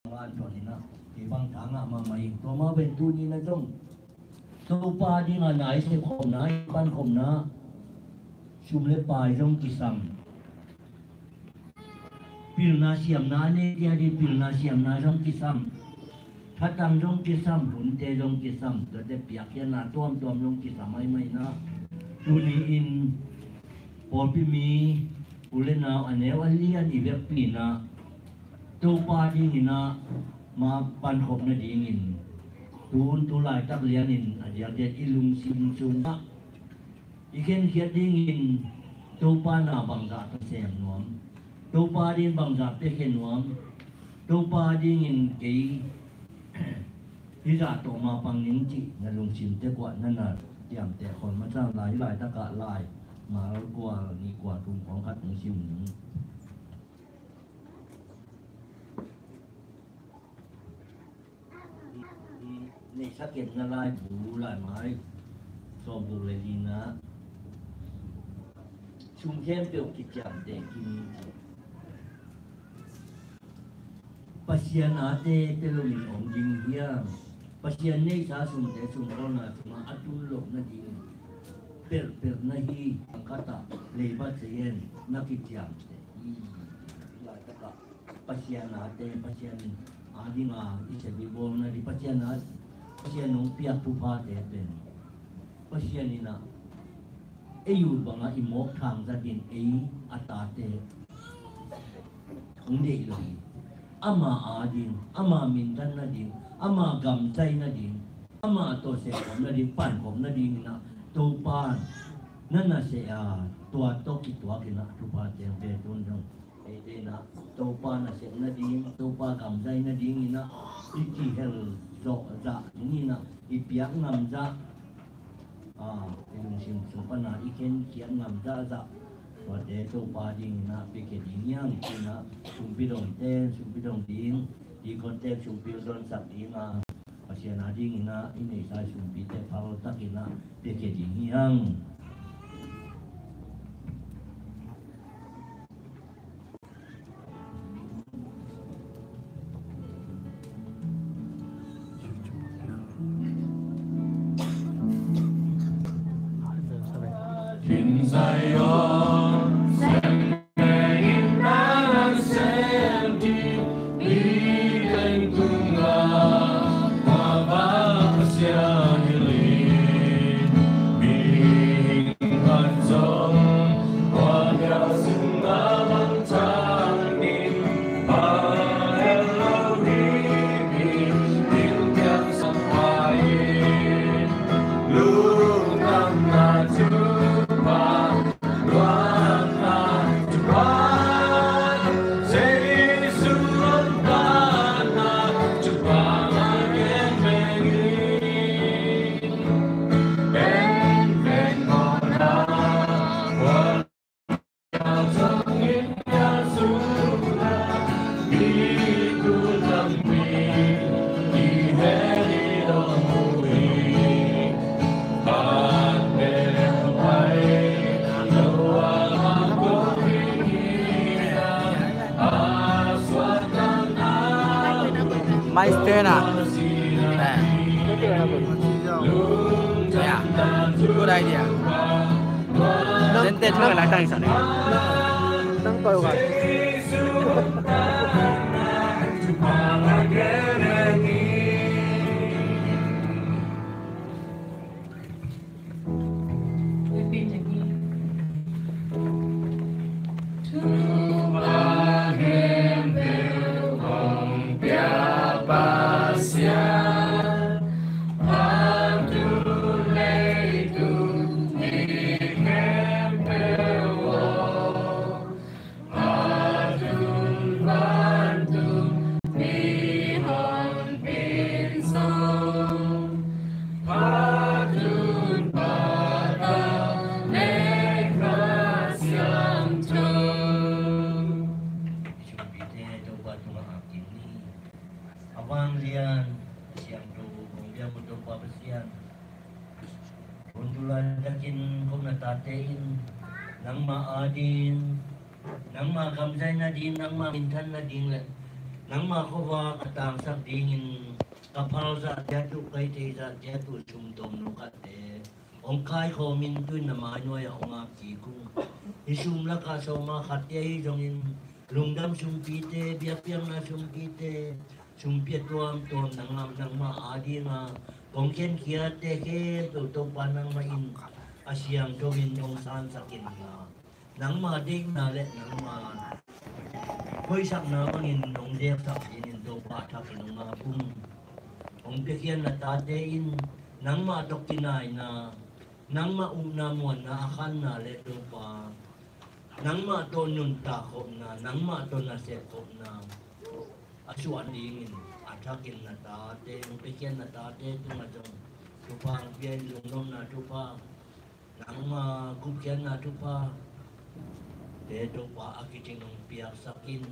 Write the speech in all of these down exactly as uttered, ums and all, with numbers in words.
Van tuan in ah, kei bang tha ngah mahmah ing. Tua mah bang tuni in ah zong Topa dingin ah na i sep khopna, i pan khopna, sum le pai zong kisam. Pilna siamna a nei dia ding, pilna siamna zong kisam. Thatang zong kisam, hunte zong kisam. Tuate piakkhiatna tuamtuam zong kisam ahih manin ah, tuni in pawlpi mi u le nau a neu a lian i vekpi in ah, Topa dingin ah ma pankhop nadingin, tu hun tu laitak lianin a diakdiak i lungsim sungah i khenkhiat dingin Topa na bangzah ka sem nuam, Topa dingin bangzah piakhia nuam, Topa dingin kei hih zah tawh ma pang ning cih na lungsim tekuan na na ciamteh khol masa lai, laitakah lai mal kua, nih kua, thum khawng khat hong sim ning. Neihsa kepna laibu, laimai sawmguk le lina, sum khempeuh kiciamteh kim ci. Pasian ate pia loin om ding hiam? Pasian neihsa sumte sumkholna sungah a tun loh nading pelhpelh na hi. Pangkhatah leibat seihen na kiciamteh hi. Laitakah Pasian ate, Pasian adinga i sep i bawl nading, Pasian a, Pasian hong piak thuphate pen Pasian in ah ei ut bangah i mawk thang zatin ei a tate hong deih lo hi. Ama ading, ama minthan nading, ama gamzai nading, ama tawh sehkhawm nading, pankhop nadingin ah Topa na na seh a, tua tawh kituakin ah thuphate hong pia tun zong. Eite in ah Topa nasep nading, Topa gamzai nadingin ah i kihel zawh zah dingin ah i piak ngam zah, a, i lungsim sung pan a i khenkhiat ngam zahzah, tuate Topa dingin ah piakhia ding hiam ci-in ah sumpi dongte sumpi dong ding, deaconte sumpi dongsak ding a, Pasian adingin ah i neihsa sumpite phaltakin ah piakhia ding hiam? Maestro na. Eh. Yeah. Good idea. Then, then, nang, nang, nang, nang, nang, nang, A vanglian, a siangtho, kong biak uh Topa Pasian. Hun tu laitakin kong na tate in, nangma ading, nangma gamzai nading, nangma minthan nading le Nangmah khuavak ka tangsak dingin ka phal zahte a tuh, ka hih theih zahte a tuh sumtawm no khatte hong kaikhawmin tu-in na mai nuai-ah hong ap kik ung. Hih sum lakah sawm ah khatte ahi zongin lungdam sumpite, biakpiakna sumpite, sumpi a tuamtuam nangmah, nangmah adinga kong khenkhiatte khempeuh Topa nangmah in a siangthoin hong sansak inla, nangma deihna le nangma hoihsakna bangin nong zeksak dingin Topa a thakin hong ap ung. Hong piakhiatna tate in nangmah tawh kinaina, nangmah upna muanna a khanna le Topa nangmah tawh nuntak khopna, nangmah tawh nasep khopna a suah dingin a thakin na tate, hong piakhiatna tate tungah zong thupha hong pia in, lungnopna thupha, nangma gupkhiatna thuphate Topa a kitin hong piaksak in.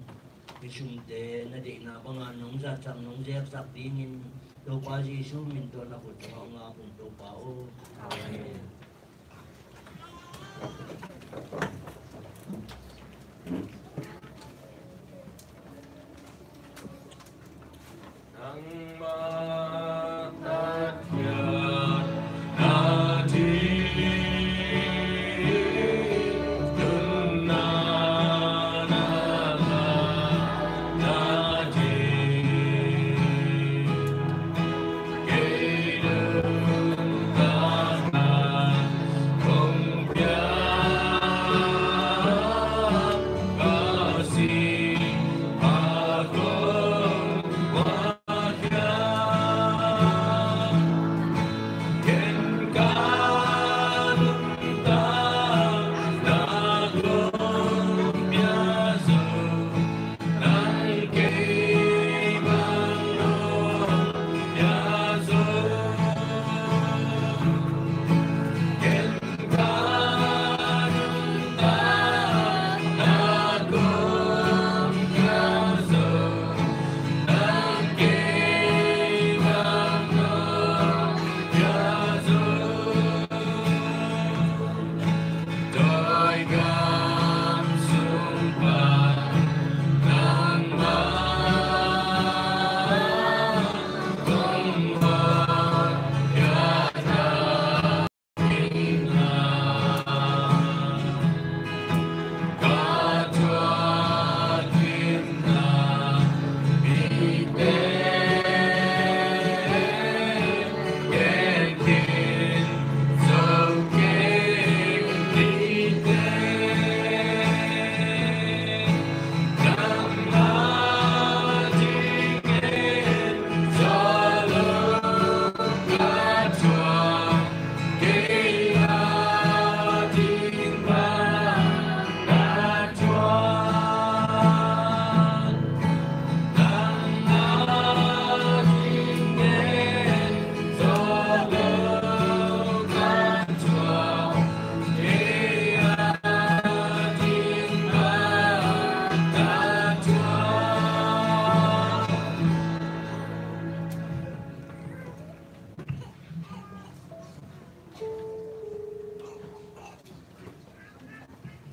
Hih sumte na deihna banga nong zatsak, nong zeksak dingin Topa Jesu min tawh na khut tungah hong ap ung Topa aw. Amen.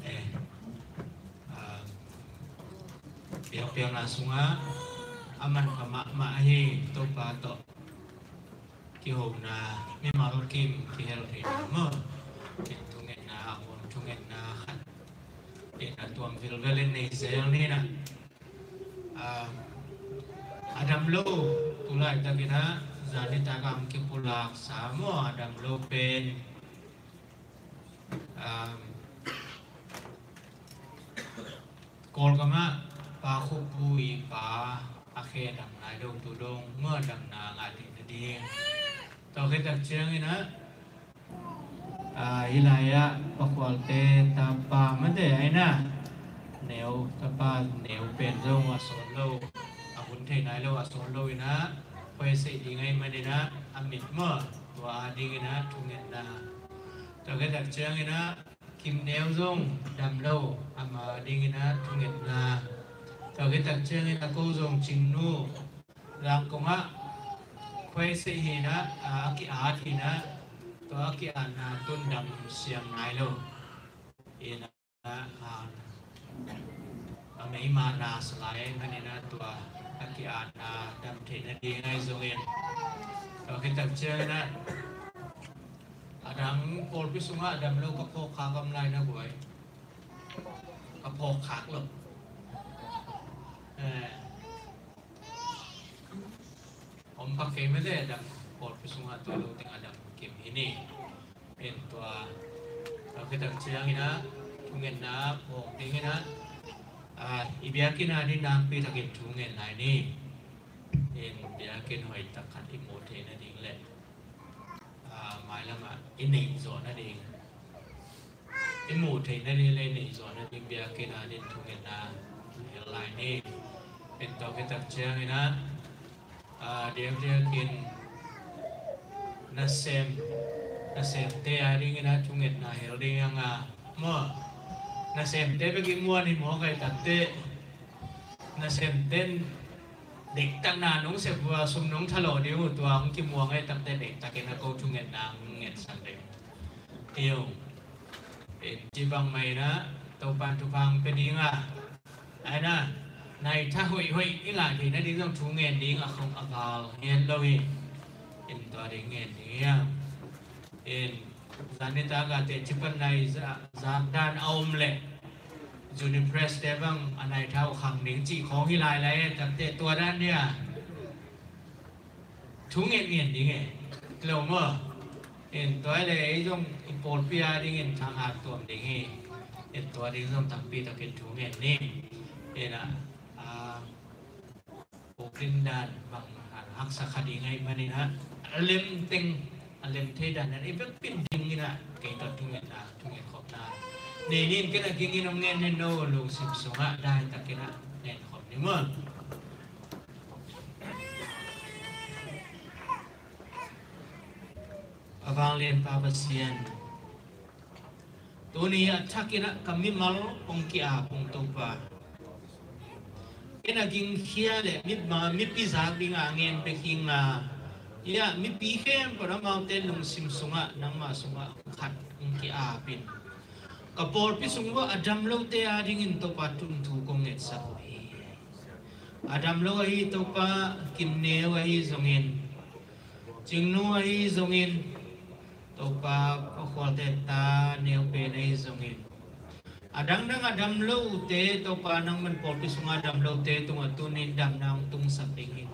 Eh, ah, biakpiakna sungah a man kha mahmah ahi Topa tawh kihona mimal kim kihel theihna maw? Kin thungetna, a hun thungetna khat kin a tuam vilvel in nei zel ni na. Ah, a dam lo, tu laitakin ah zanitak a hong kipulaksa maw, a dam lo pen, ah, Kawlgam ah Pa Khupu i pa a khe dam nai lo, tu dong maw, damna ngah ding na ding. Tua khit tak ciangin ah, ah, hih lai-ah Pa Khualte tapa mate ahi na, neu, tapa neu pen zong a sawn lo, a hun thei nai lo, a sawn lo in ah, khuaiseih ding ahih manin ah, a mit maw, tua a dingin ah thungetna. Tua khit tak ciangin ah Kim Neu zong dam lo, ama dingin ah thungetna. Tua khit tak ciangin a ko zong Cingnu, Zangkong ah khuaiseih hi in ah, a, a ki-at hi in ah, tua a ki-atna tun dam siam nai lo. In ah, a, a meima na sa lai ahih manin ah tua a ki-atna dam theih nading ahi zongin, tua khit tak ciangin ah a dang pawlpi sungah a dam lo ka phawk khak om lai na guai. Ka phawk khak lo. Eh, om pak kei mah le a dang pawlpi sungah tua lo teng a dam kim hi ni. In tua, tua khit tak ciangin ah thungetna phawk dingin ah, ah, i biakinn a ding nakpi takin thungen lai ni. In biakinn hoih tak khat i muh theih nading le, ah, mailamah i neih zawh nading, i muh theih nading le i neih zawh nading biakinn a ding thungetna hel lai ni. In tua khit tak ciangin ah, ah, diakdiakin nasem, nasemte a dingin ah thungetna hel ding a nga maw? Nasemte bek i muan hi maw? Kai takteh nasemte in deihtakna nong sep uh a sum nong thalawh ding uh, tua hong kimuang ai takteh deihtakin a ko thungetna hong ngetsak ding hi ung. Ci bang mah in ah Topa'n thupha hong pia ding a, ai na, nai tha hoihhoih i ngah theih nading zong thu ngen ding a khong a val ngen lo hi. In tua ding ngen ding hi a. In zan nitak a teci pan nai za-, zak dan a om leh Junipress te bang a nai tha uh khang ding cih khawng hi lailai e, takteh tua dan hi a. Thu ngen ngen ding e. Lo maw? In tua le ei zong i pawlpi a dingin thanghat tuam ding hi. In tua ding zong tampi takin thu ngen ni. In ah, ah, Oakland dan bang, ah, haksa kha ding ahih manin ah, a lem teng, a lem thei dan in i vekpi in dingin ah, kei tawh thungetna, thunget khopna nei ni. Ken a gingin hong ngen ni, no lungsim sungah dai takin ah ngen khop ni maw? A vanglianpa Pasian, tuni a thakin ah ka mimal hong ki-ap ung Topa. Ken a gingkhia le mipa, mipi zak ding a ngen bek hi ing a, ia mipi khempeuh in amaute lungsim sungah nangmah sungah khat hong ki-ap in, ka pawlpi sung uah a dam lote a dingin Topa tun thu kong ngetsak uh hi. A dam lo ahi Topa, Kim Neu ahi zongin, Cingnu ahi zongin, Topa, Pakhualte ta Neu pen ahi zongin, a dangdang a dam lote, Topa, nangman pawlpi sungah a dam lote tungah tunin damna hong tungsak ding hi.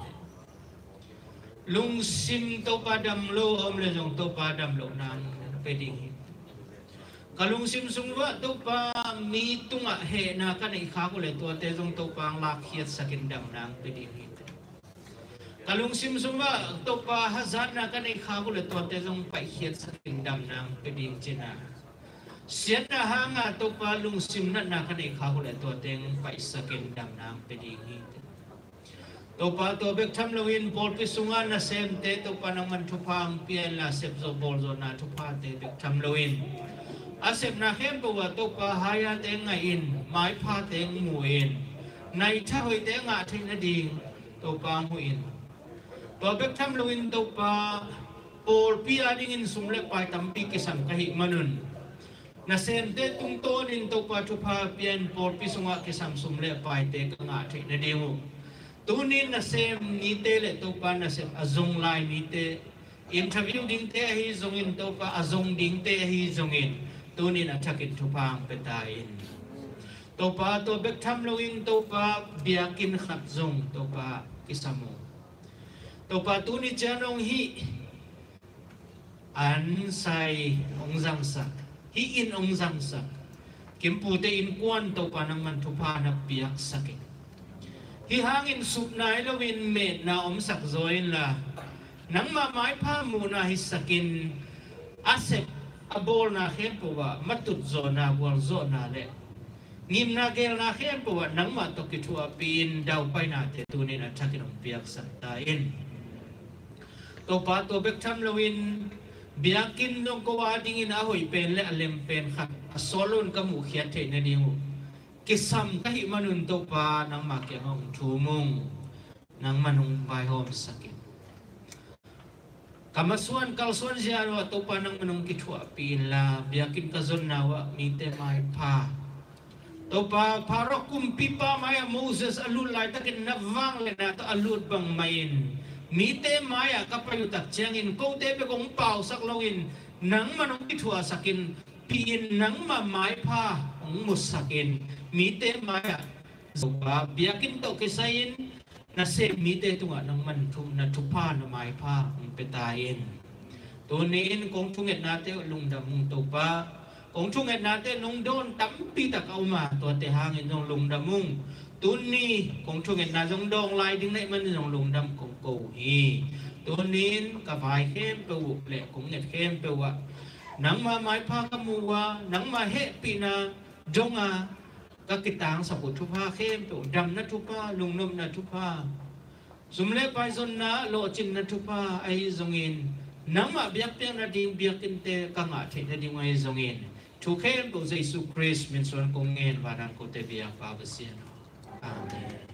Lungsim, Topa, dam lo a om le zong, Topa, dam lohna hong pia ding hi. Ka lungsim sung uah, Topa, mi tungah hehna ka neih khak uh le tuate zong, Topa, hong lakkhiatsakin damna hong pia ding hi. Ka lungsim sungah, Topa, hazatna ka neih khak uh le tuate zong paihkhiatsakin damna hong pia ding cihna. Siatna hanga, Topa, lungsim natna ka neih khak uh le tuate hong paihsakin damna hong pia ding hi. Topa, tua bek tham loin pawlpi sungah nasemte, Topa, nangman thupha hong pia inla, sepzawh bawlzawhna thuphate bek tham loin a sepna khempeuh ah, Topa, haiate ngah in, maiphate mu in, nai tha hoihte ngah theih nading Topa mu in. Tua bek tham loin Topa, pawlpi a dingin sum le pai tampi kisam ka hih manun, nasemte tungtawnin Topa thupha pia in, pawlpi sungah kisam sum le paite ka ngah theih nading uh, tunin nasem mite le Topa nasem a zong lai mite, interview dingte ahi zongin, Topa, a zong dingte ahi zongin, tunin a thakin thupha hong pia ta in. Topa, tua bek tham loin, Topa, biakinn khat zong, Topa, kisam uh. Topa, tuni ciang hong hih an sai hong zangsak, hih inn hong zangsak Kimpute innkuan, Topa, nangman thupha na piaksak in. Hih hangin sup nai loin metna omsak zaw inla, nangmah maipha muhna hisakin, a sep a bawlna khempeuh ah matut zawhna, gualzawhna le ngimna geelna khempeuh ah nangmah tawh kithuahpih in, daupainate tunin a thakin hong piaksak ta in. Topa, tua bek tham loin biakinn dong ko a dingin a hoih pen le a lem pen khat a sawl loin ka muhkhiat theih nading uh kisam ka hih manun, Topa, nangmah kiangah hong thum ung. Nangman hong vaihawmsak in. Ka masuan kalsuan zia uah, Topa, nangman hong kithuahpih inla, biakinn ka zonna uah mite maipha, Topa, Pharaoh kumpipa mai-ah Moses a lut laitakin na vangliatna tawh a lut bang mah in mite mai-ah ka pai uh tak ciangin kote bek hong pausak loin nangman hong kithuahsakin, pi-in nangmah maipha hong musakin, mite mai-ah Topa biakinn tawh kisai-in na sem mite tungah nangman thu, na thupha na maipha hong pia ta in. Tuni-in kong thungetnate uh lungdam ung Topa. Kong thungetnate nong dawn tampi tak a om a, tuate hangin zong lungdam ung. Tuni kong thungetna zong dawng lai ding na hih manin zong lungdam kong ko uh hi. Tuni-in ka vai khempeuh uh le kong nget khempeuh ah nangmah maipha ka mu uh a, nangmah hehpihna dong a, ka kitangsak uh thupha khempeuh, damna thupha, lungnopna thupha, sum le pai zonna, lawhcinna thupha ahi zongin, nangmah biakpiakna ding biakinnte ka ngah theih nading ahi zongin, thu khempeuh Jesu Khrist min suang kong ngen, vanah kote biakpa Pasian. Amen.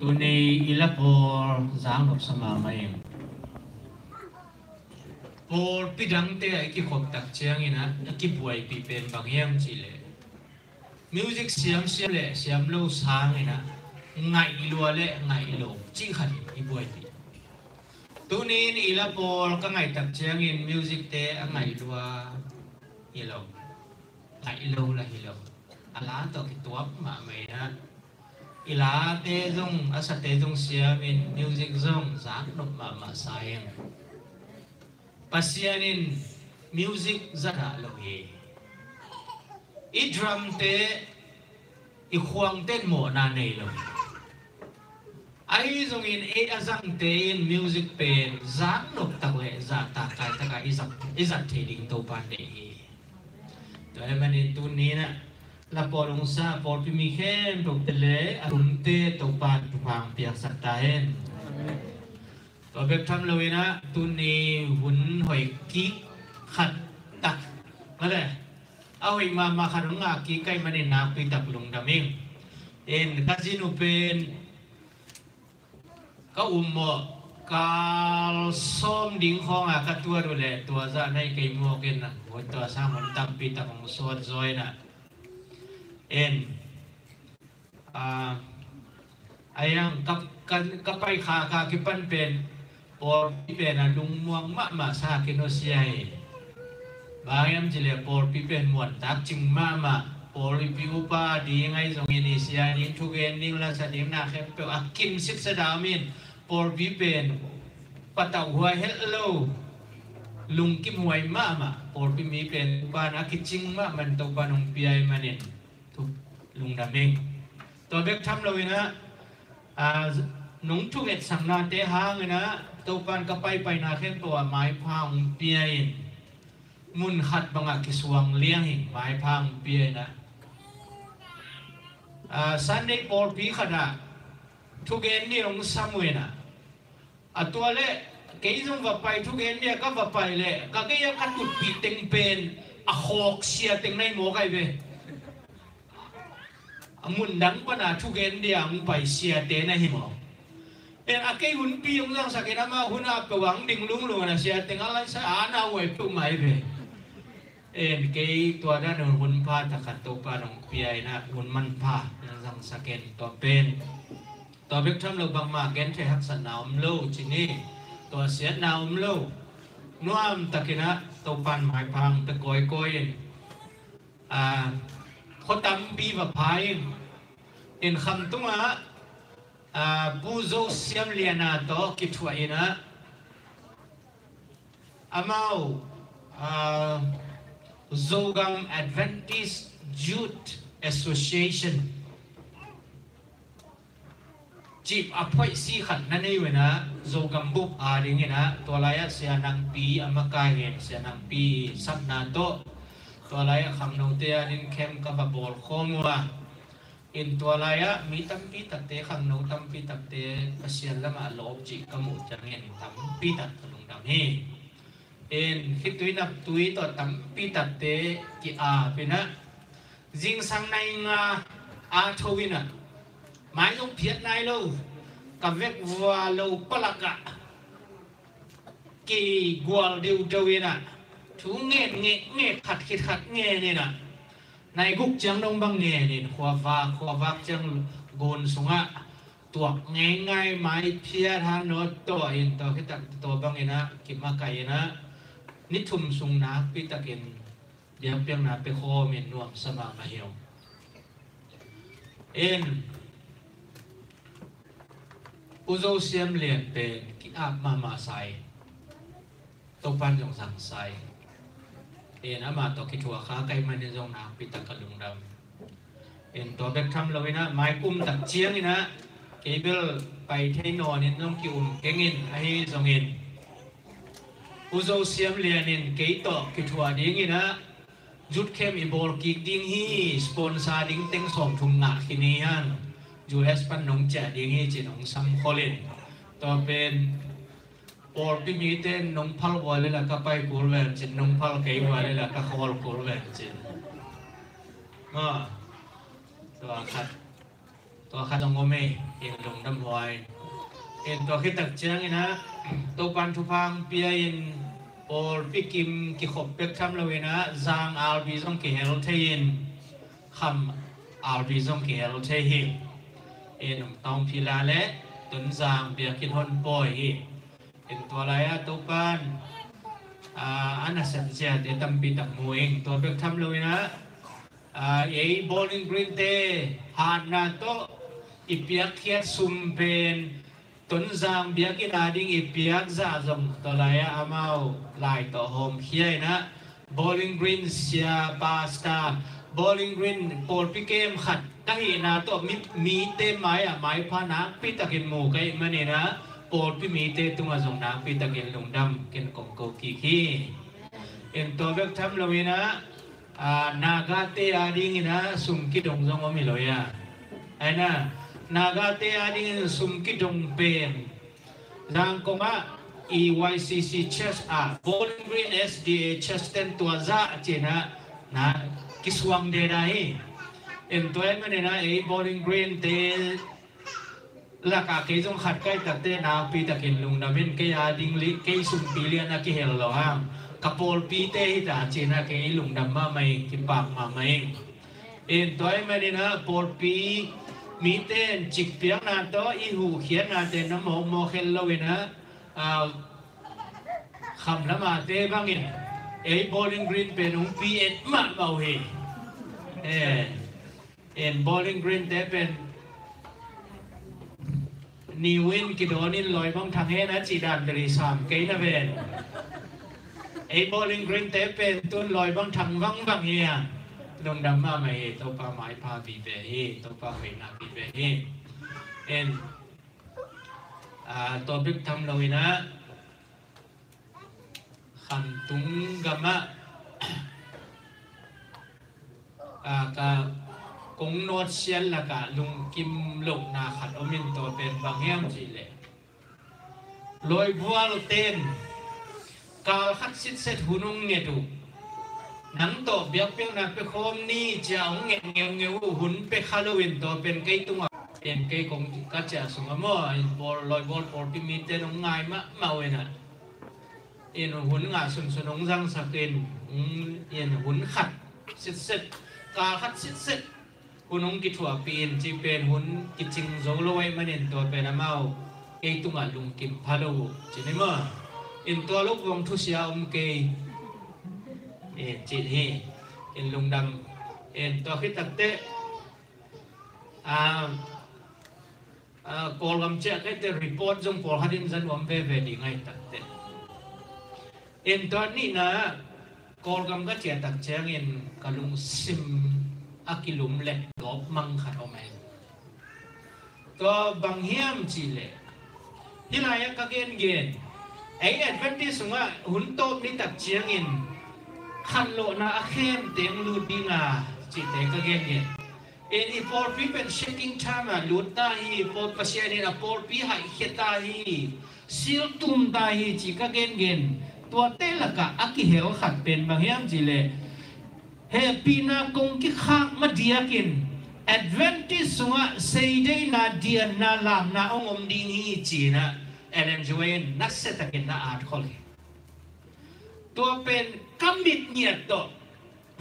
Tuni i la pawl zang nop sa mahmah ing. Pawlpi dangte ah i kikhop tak ciangin ah a kibuaipih pen bang hiam cih leh music siam, siam le siam lo sangin ah ngaih lua le ngaih lo cih khat i buaipih. Tuni in i la pawl ka ngaih tak ciangin music te a ngaih lua hi lo, ngaih lo la hi lo. A la tawh kituak mahmah in ah i late zong, a sate zong siamin music zong zak nop mahmah sa ing. Pasian in music za dah lo hi. I drum te, i khuang ten mawhna nei lo. Ahi zongin ei a zangte in music pen zak nop tak le zahtak kai taka i zat, i zat thei ding Topa deih hi. Tua ahih manin tuni in ah la pawl hong sa pawlpi mi khempeuh te le a tumte Topa in thupha hong piaksak ta hen. Tua bek tham loin ah tuni hun hoih kik khat tak, male, a hoih mahmah khat hong ngah kik ka hih manin nakpi tak lungdam ing. In ka zinu pen ka um mawh kal sawm ding khawng a ka tuat uh leh tua zah na hi kei mawk in ah, tua sang hun tampi tak hong suat zaw in ah. In, a, a yang ka, ka, ka pai kha, kha kipan pen pawlpi pen a lungmuang mahmah sa khin uh sia hi. Bang hiam cih leh pawlpi pen muantak cing mahmah, pawlpi upa ding ahi zongin i sia ding, thugen ding, lasa ding, na khempeuh a kimsik sa dah om in, pawlpi pen patauh huai het lo, lungkim huai mahmah, pawlpi mi pen Topa in a kicing mahmah in Topa in hong pia ahih manin thu lungdam ing. Tua bek tham loin ah, a, nong thungetsaknate hangin ah Topa in ka paipaina khempeuh ah maipha hong pia in, mun khat bangah kisuang liang hi, maipha hong pia in ah. A, Sunday pawlpi khat ah thugen ni hong sam uh in ah, a tua leh kei zong va pai, thugen ni a ka va pai leh ka gei a ka tutpih teng pen a khawk sia teng na hi mawk ai ve. A mun dang pana thugen dia hong pai siate na hi maw? En a kei hunpi hong zangsak in amah hun a peuh a hong ding lunglung a na siate nga laisa a na huai peuh mai ve. En kei tua dan hun pha takhat Topa nong pia in a hun manpha nong zangsak in tua pen Tua bek tham lo bangmah genthei haksatna om lo ci ni. Tua siatna om lo. Nuamtakin ah Topan maipha hong pia kawikawi in, aa, khua tampi va pha in, in Khamtung ah, aa, Pu Zo Siam Lian a tawh kithuah in ah, amau, aa, Zogam Adventist Youth Association cih a phoihsi khat na nei uh in ah, Zogam bup a dingin ah, tua lai-ah Sia Nangpi a makai hi, Sia Nangpi sapna tawh tua lai-ah khangnote a ding camp ka va bawl khawm uh a. In tua lai-ah mi tampi takte, khangno tampi takte Pasian lamah lawp cih ka muh ciangin tampi tak ka lungdam hi. In khitui naptui tawh tampi takte ki-ap in ah, zingsang nai nga a tho in ah, mai zong phiat nai lo, ka vekvua lo palak ah kigual deuhdeuh in ah, thu ngen ngekngek, khat khit khat ngen in ah, nai guk ciang dong bang ngen in, khuavak khuavak ciang gun sungah tuak ngeingai, mai phiat, hanawt tawh in, tua khit tak tua bangin ah kimakai in ah, ni thum sung nakpi takin biakpiakna pia khawm in nuamsa mahmah hi ung. In Pu Zo Siam Lian pen ki-ap mahmah sa hi. Topan zong zangsa hi. In amah tawh kithuah kha ka hih manin zong nakpi tak ka lungdam. In tua bek tham lo in ah, mai kum tak ciangin ah kei bel pai thei nawn in zong ki-um keng in, ahi zongin Pu Zo Siam Lian in kei tawh kithuah dingin ah, youth camp i bawl kik ding hi, sponsor ding teng sawmthum ngah khin hi hang, U S pan nong ciah ding hi ci-in hong samkhol in. Tua pen pawlpi mite in nong phal vua le la ka pai kul ven cin, nong phal kei vua le la ka khawl kul ven cin. Ma, tua khat, tua khat zong om e, in lungdam huai. In tua khit tak ciangin ah, Topan thupha hong pia in, pawlpi kim kikhop bek tham lo in ah, Zang R B zong kihel thei in, Kham R B zong kihel thei hi. In hong tawng phi la le, Tonzang biakinn hon pawi hi. In tua lai-ah Topan, aa, a nasep ziate tampi tak mu ing. Tua bek tham lo in ah, aa, ei Bowling Green te hatna tawh i piakkhiat sum pen Tonzang biakinn a ding i piak zah zong, tua lai-ah amau lai tawh hawmkhia in ah, Bowling Green sia, pastor, Bowling Green pawlpi kem khat ka hihna tawh mi, mite mai-ah maipha nakpi takin mu ka hih manin ah, pawlpi mite tungah zong nakpi takin lungdam ken kong ko kik hi. In tua bek tham lo in ah, aa, Nagate a dingin ah sum kidong zong om hi lo hi a. Ahi na, Nagate a dingin sum kidong pen Zangkong ah E Y C C Church ah, Bowling Green S D A Church ten tua zah ci-in ah, na, kisuang deda hi. In tua ahih manin ah ei Bowling Green te lakah kei zong khat ka hih takte nakpi takin lungdam in, kei a ding li, kei sumpi lian a kihel lo hang, ka pawlpite hi ta ci-in ah kei lungdam mahmah ing, kipak mahmah ing. In tua ahih manin ah pawlpi mite in cikpiakna tawh i huhkhiatnate na mawkmawk het lo in ah, aa, khamlamate bangin ei Bowling Green pen hong pi et mahmah uh hi. Eh, in Bowling Green te pen niu in kidawn in lawi bang thang hen a cih dan beri sam kei na ven. Ei Bowling Green te pen tun lawi bang thang vangvang hi a. Lungdam mahmah hi, Topa maipha vive hi, Topa hoihna vive hi. In, aa, tua bek tham lo in ah, Khamtung gamah, aa, ka kong nawtsiat lakah lungkim lohna khat om in, tua pen bang hiam cih leh, lawibual ten kal khat sitset hun hong nget uh. Nang tawh biakpiakna pia khawm ni ci-a hong nget ngeungeu uh, hun pia kha lo in, tua pen kei tungah, pen kei kong ka ciah sungah maw, in pawl, lawibual pawlpi mite in hong ngai mahmah uh in ah, in hun ngah sunsun hong zangsak in, hong, in hun khat sitset, kal khat sitset hun hong kithuahpih in cih pen hun kicing zo lo ahih manin tua pen amau kei tungah lungkim pha lo uh cih ni maw? In tua lo buang thusia om kei. In cih hi. In lungdam. In tua khit takteh, ah, ah, Kawlgam ciah kei teh report zong pawlkhat in za nuam veve ding ahih takteh. In tua nihna Kawlgam ka ciah tak ciangin ka lungsim a kilum let dawp mang khat om e. Tua bang hiam cih leh, hih lai-ah ka gengen, ei Adventist sungah hun tawp ni tak ciangin khanlawhna a khem teng lut ding a cihte ka gengen. In i pawlpi pen shaking time ah lut ta hi, pawl Pasian in a pawlpi haihkhia ta hi, siltum ta hi cih ka gengen. Tuate lakah a kihel khat pen bang hiam cih leh, hehpihna kong kikhak madiakin Adventist sungah seideihna, dianna, lamna hong om ding hi ci-in ah Ellen G. White in nasiatakin na at khol hi. Tua pen ka mit ngiat tawh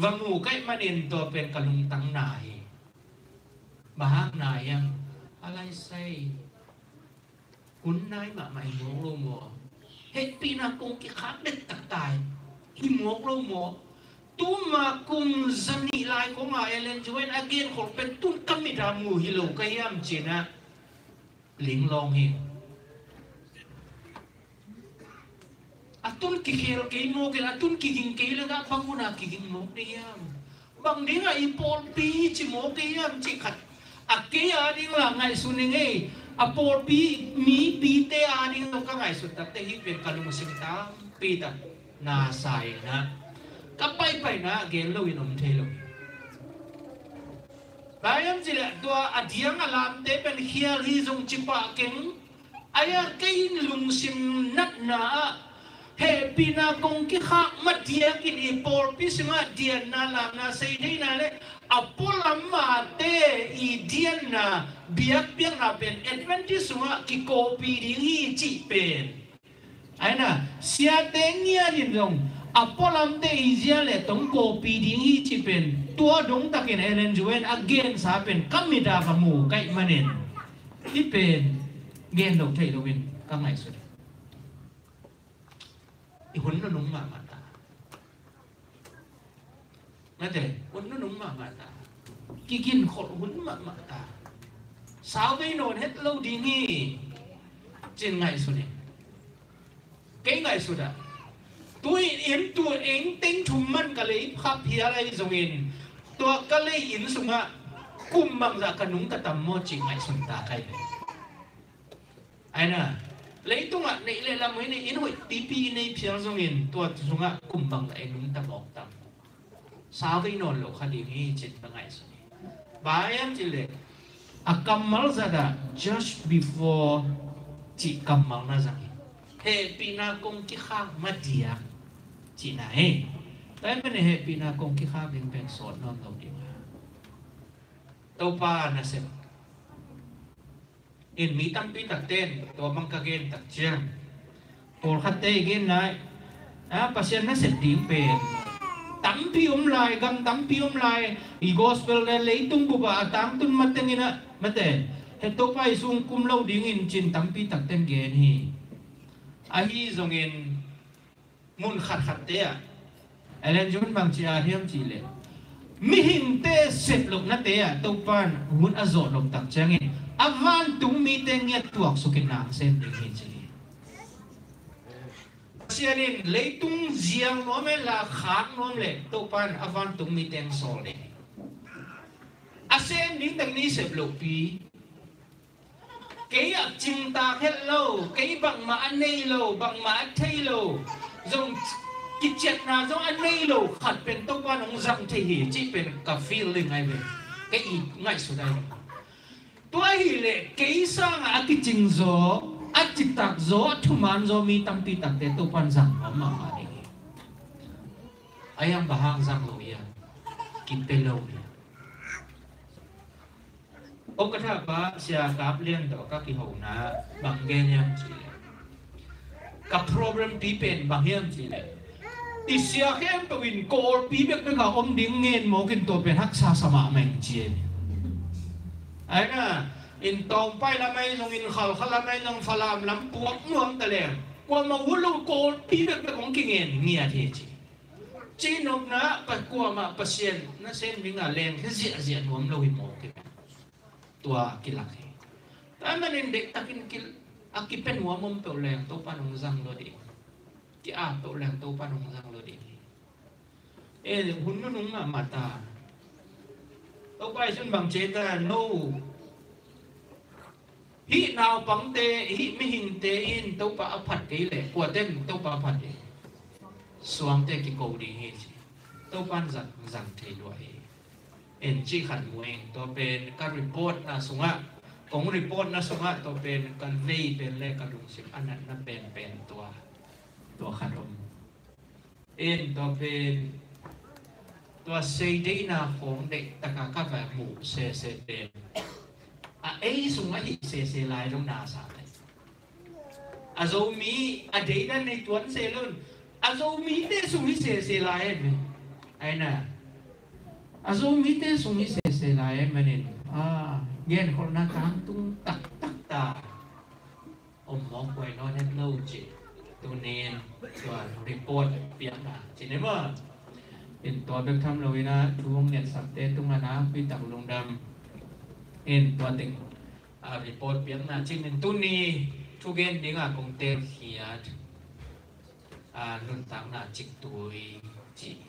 va mu ka hih manin tua pen ka lungtang na hi. Bang hang na hiam? A lai sai hun nai mahmah hi mawk lo maw? Hehpihna kong kikhak dektak ta hi mawk lo maw? Tuma kum zanih lai khong a Ellen G. White in a gen khol pen tun ka mit a mu hi lo ka hiam ci-in ah linglawng hi. A tun kikhel kei mawk in, a tun kiging kei le gah bang hun a kiging mawk ding hiam? Bang dingah i pawlpi ci mawk ding hiam cih khat a kei a ding la ngaihsun ing ei. A pawlpi mipite a ding lo ka ngaihsun takteh hih pen ka lungsim tampi tak na sa in ah ka paipaina gen lo in om thei lo. Bang hiam cih leh tua a diang a lamte pen khial hi zong ci pah keng. Ahi a kei in lungsim natna ah hehpihna kong kikhak madiakin i pawlpi sungah dianna, lamna, seideihna le a pualam mate i dianna, biakpiakna pen Adventist sungah kikopi ding hi cih pen. Ahi na, siate ngiat in zong a pualamte i zia le tong kopi ding hi cih pen tua dongtakin Ellen G. White in a gensa pen ka mit a ka mu ka hih manin hih pen gen lo thei loin ka ngaihsut. I hun nunung mahmah ta. Mate, hun nunung mahmah ta. Kiginkholh hun mahmah ta. Sauvei nawn het lo ding hi. Cin ngaihsun hi. Kei ngaihsun ah, tu-in tu eng teng thum man ka lei phaphial ahi zongin tua ka lei inn sungah kum bangzah ka nungta tam maw cin ngaihsun ta ka hi. Aina, leitungah neih le lam hoih nei, inn hoih pipi i nei phial zongin tua sungah kum bangzah i nungta mawk tam. Sauvei nawn lo kha ding hi cin ka ngaihsun hi. Bang hiam cih leh a kammal zatah just before cih kammal na zang hi. Hehpihna kong kikhak madiak cihna hi. Tua hi pen hehpihna kong kikhak ding pen sawt nawn lo ding a, Topa nasep in mi tampi takte in tua bang ka gen tak ciang, pawlkhatte i genna ah, a, Pasian nasep ding pen tampi om lai, gam tampi om lai, i gospel le leitung bup ah a tangtun matengin ah, mate, he Topa i sung kum lo dingin cin tampi takte in gen hi. Ahi zongin mun khatkhatte ah Ellen G. White in bang ci a hiam cih leh, mihingte sep lohnate ah Topa in hun a zawh loh tak ciangin a vantung mite ngiat tuaksukin na sem ding hi ci hi. Pasian in leitung ziang nuam hen la khak nuam leh Topa in a vantung mite hong sawl ding hi. A sem ding tak ni sep lohpi. Kei a cingtak het lo, kei bangmah a nei lo, bangmah a thei lo, zong kiciatna zong a nei lo khat pen Topa in hong zang thei hi cih pen ka feeling ahi ve. Kei i ngaihsut ahi ve. Tua ahih leh kei sangah a kicing zaw, a citak zaw, a thuman zaw mi tampi takte Topa in zang nuam mahmah ding hi. A hiang bang hang zang lo hiam? Kipia lo hiam? Kong ka thahpa Sia Kap Lian tawh ka kihona bang gen hiam cih leh, ka problem pi pen bang hiam cih leh, i sia khempeuh in Kawlpi bekbek a om ding ngen mawk in tua pen haksa sa mahmah ing ci hi. Aina, in Tawngpai lam ahi zongin, Khalkha lam ahi zong, Falam lam puak nuam ta leng, kuamah ut lo kawlpi bekbek hong kingen ngiat hi ci. Cihnopna pa, kuamah Pasian nasem dingah lengkhia ziahziah nuam lo hi mawk hi. Tua kilak hi. Tua manin deihtakin ki, a kipia nuam om peuh leng Topa nong zang lo ding. Ki-ap peuh leng Topa nong zang lo ding hi. E, hun nunung mahmah ta. Topa i sun bang ci ta, no. Hih naupangte, hih mihingte in Topa a phat kei leh, kuaten Topa a phat hi. Suangte kiko ding hi ci. Topa in zang, zang thei lua hi. En cih khat mu ing, tua pen ka report na sungah, kong report na sungah, tua pen ka vei pen le ka lungsim a natna penpen tua, tua khat om. En tua pen, tua sei deihna khong deihtaka ka va muh sese pen, a ei sung ahi sese lai lo na sa pen. A Zomi a deihna nei tuan se lo in, a Zomite sung hi sese lai em. Aina, a Zomite sung hi sese lai em manin, a, genkholhna tangtung taktak ta. Om mawk kuai nawn het lo cih. Tunin tua report piakna cih ni maw. In tua bek tham lo in a, thu hong ngetsak te tungah nakpi tak lungdam. In tua teng, a, report piakna cih in tuni thugen dingah kong telkhiat, a, nuntakna ciktui cih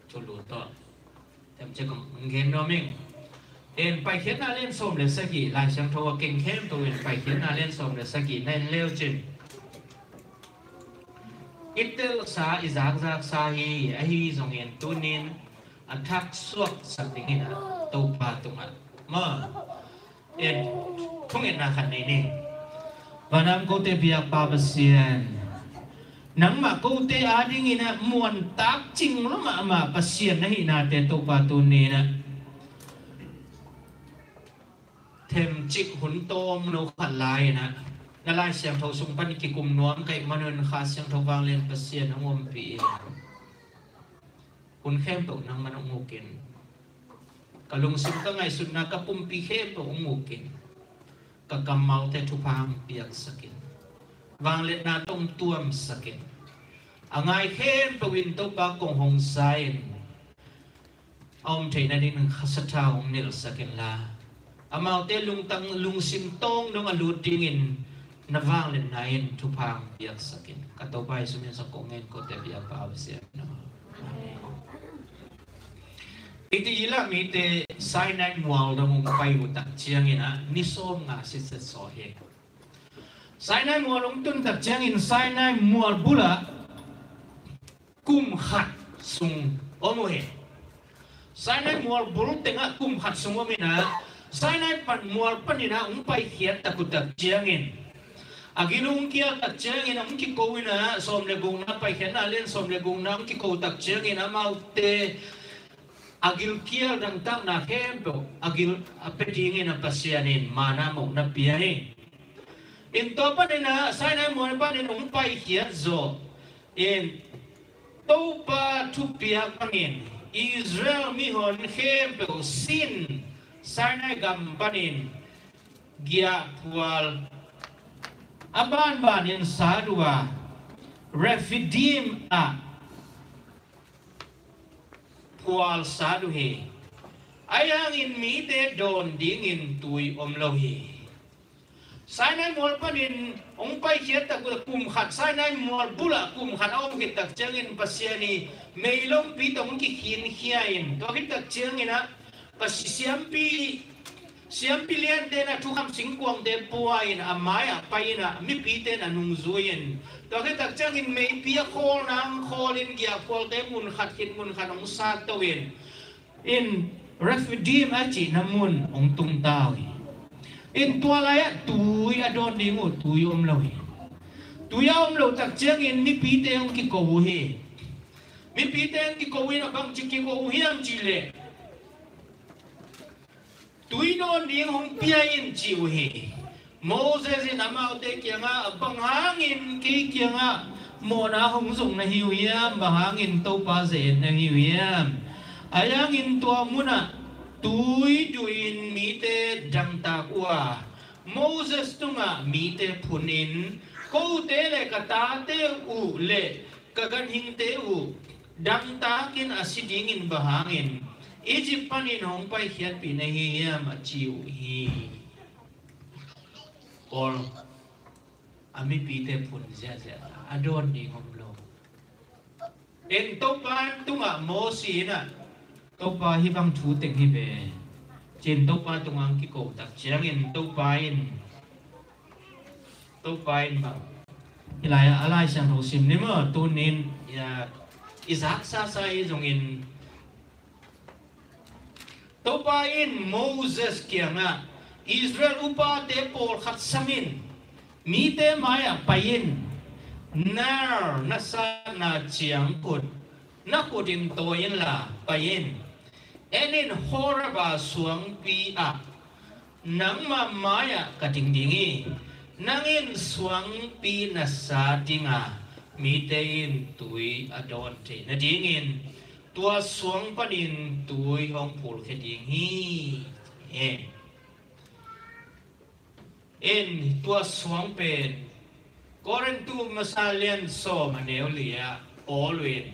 thulu tawh themcik kong gen nuam ing. En Paikhiatna lian sawm le sagih, Lai Siangtho a keng khempeuh in Paikhiatna lian sawm le sagih na en leu cin, i telsa, i zakzaksa hi, ahi zongin tunin a thaksuaksak dingin a Topa tungah maw, en, thungetna khat nei ni. Vanam kote biakpa Pasian, nangmah kote adingin a muantak cing lo mahmah Pasian na hihnate Topa tunin a themcik hun tawm lo khat lai-in a, na Lai Siangtho sung pan kikum nuam ka hih manun Kha Siangtho vanglian Pasian hong ompih in, hun khempeuh nangman hong ukin, ka lungsim, ka ngaihsutna, ka pumpi khempeuh hong ukin, ka kammalte thupha hong piaksakin, vangliatna tawh hong tuamsakin, a ngai khempeuh in Topa kong hong sa-in, a om theihna dingin Kha Siangtho hong nilhsak inla, amaute lungtang lungsim tawng dong a lut dingin na vangliatna in thupha hong piaksakin. Ka Topa Jesu min suang kong ngen kote biakpa Pasian. Amen. Israel mite Sinai mual dong hong pai uh tak ciangin a, ni sawmnga sitset zaw hi. Sinai mual hong tun tak ciangin Sinai mual bulah kum khat sung om uh hi. Sinai mual bul tengah kum khat sung om in a, Sinai pan mual panin a hong paikhiat tak uh tak ciangin, a gil hong kial tak ciangin hong kiko in a, sawm le gukna, Paikhiatna lian sawm le gukna hong kiko tak ciangin amaute a gilkial dangtakna khempeuh a gil a pia dingin a Pasian in manna mawhna pia hi. In tua panin a Sinai mual panin hong paikhiat zawh in Topa thupiak bangin Israel mihon khempeuh Sin, Sinai gam panin giahphual a banbanin sat uh a, Refidim ah phualsat uh hi. Ahi hangin mite dawn dingin tui om lo hi. Sinai mual panin hong paikhiat tak uh kum khat, Sinai mual bulah kum khat a om khit tak ciangin Pasian i meilompi tawh hong kikhinkhia in, tua khit tak ciangin a, Pasi siampi, siampi liante in a thukham singkuangte pua in a mai-ah pai in a mipite in a nungzui in, tua khit tak ciangin meipi a khawl nang khawl in giahphualte mun khat khit mun khat hong sat to in, in Refidim a cihna mun hong tung ta uh hi. In tua lai-ah tui a dawn ding uh tui om lo hi. Tui a om lo tak ciangin mipite hong kiko uh hi. Mipite hong kiko in a bangci kiko uh hiam cih leh, tui dawn ding hong pia in ci uh hi. Moses in amaute kiangah bang hangin kei kiangah mawhna hong zong na hi uh hiam, bang hangin Topa ze-et na hi uh hiam? Ahi hangin tua munah tui duhin mite dangtak uh a, Moses tungah mite phunin, kote le ka tate uh le ka ganhingte uh dangtakin a si dingin bang hangin Egypt panin hong paikhiatpih na hi hiam, a ci uh hi. Paul a mipite phun ziahziah a, a dawn ding om lo. En Topa tungah Moses in ah, Topa hih bang thu teng hi ve, ci-in Topa tungah kiko tak ciangin Topa in, Topa in bang, hih lai-ah a Lai Siangtho sim ni maw, tunin, ya, i zaksa sa i zongin, Topa in Moses kiangah, Israel upate pawlkhat samin, mite mai-ah pai-in, Nile na satna ciangkhut na khutin tawi inla pai-in, en in, Horeb-a suangpi ah nangmah mai-ah ka ding ding hi. Nang in suangpi na sat ding a, mite in tui a dawn theih nadingin tua suang panin tui hong phulkhia ding hi. En, en, tua suang pen Korintu masa lian sawm a neu li-ah Paul in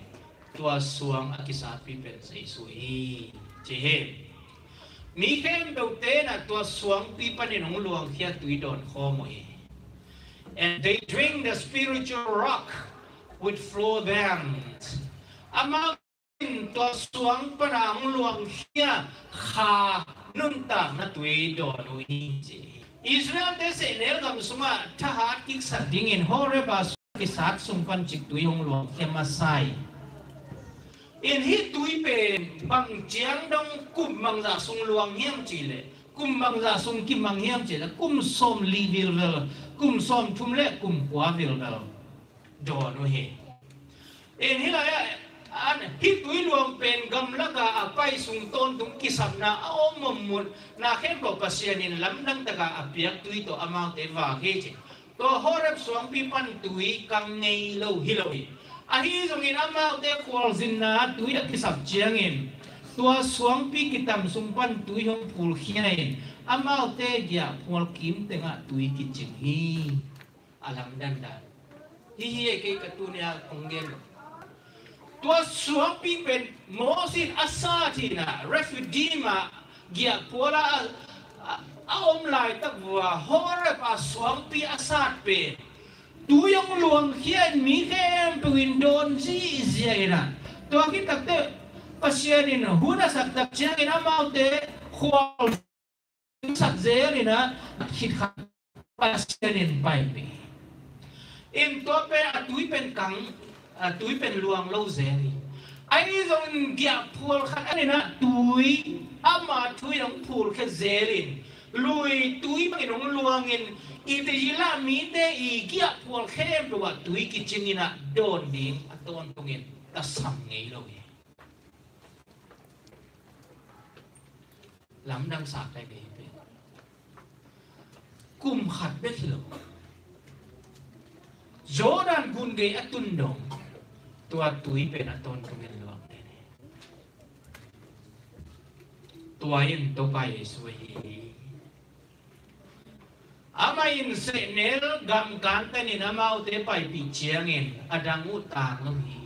tua suang a kisatpih pen Jesu hi, ci hi. Mi khempeuh in ah tua suangpi panin hong luangkhia tui dawn khawm uh hi. And they drink the spiritual rock which flow them. Amau in tua suang pana hong luangkhia kha nuntakna tui dawn uh hi, ci hi. Israel-te sehnel gam sungah thahat kiksak dingin Horeb-a suang kisat sung pan cik tui hong luangkhia masa hi. In hih tui pen bang ciang dong, kum bangzah sung luang hiam cih leh, kum bangzah sung kimang hiam cih leh, kum sawmli vilvel, kum sawmthum le kum kua vilvel dawn uh hi. In hih lai-ah, an, hih tui luang pen gamlakah a pai sung tawntung kisapna a om om mun, na khempeuh Pasian in lamdang takah a piak tui tawh amaute vak hi, ci. Tua Horeb suangpi pan tui kang ngei lo hi lo hi. Ahi zongin amaute khualzinna tui a kisap ciangin tua suangpi kitam sung pan tui hong phulkhia in amaute giahphual kim tengah tui kicing hi. A lamdang dan. Hih hi e, kei ka tuni-a kong gen lo. Tua suangpi pen Moses in a sat hi-in ah, Rephidim ah giahphual a, a, a om laitak vua Horeb-a suangpi a sat pen tui hong luangkhia in mi khempeuh in dawn ziahziah in ah, tua khit takteh Pasian in hun a sak tak ciangin amaute khual sak zel in ah, khit khat Pasian in paipih. In tua pen a tui pen kang, a tui pen luang lo zel hi. Ahi zongin giahphual khat an in ah tui, ama thu in hong phulkhia zel in, lui tui bangin hong luangin, i te i lah mite i giahphual khempeuh ah tui kicing in ah dawn ding a tawntungin tasam ngei lo hi. Lamdang sak lai kei hi pen. Kum khat bek hi lo. Jordan gun gei a tun dong tua tui pen a tawntungin luang den hi. Tua in Topa Jesu hi. Amah in sehnel gam kantanin amaute paipih ciangin a dang uh tang lo hi.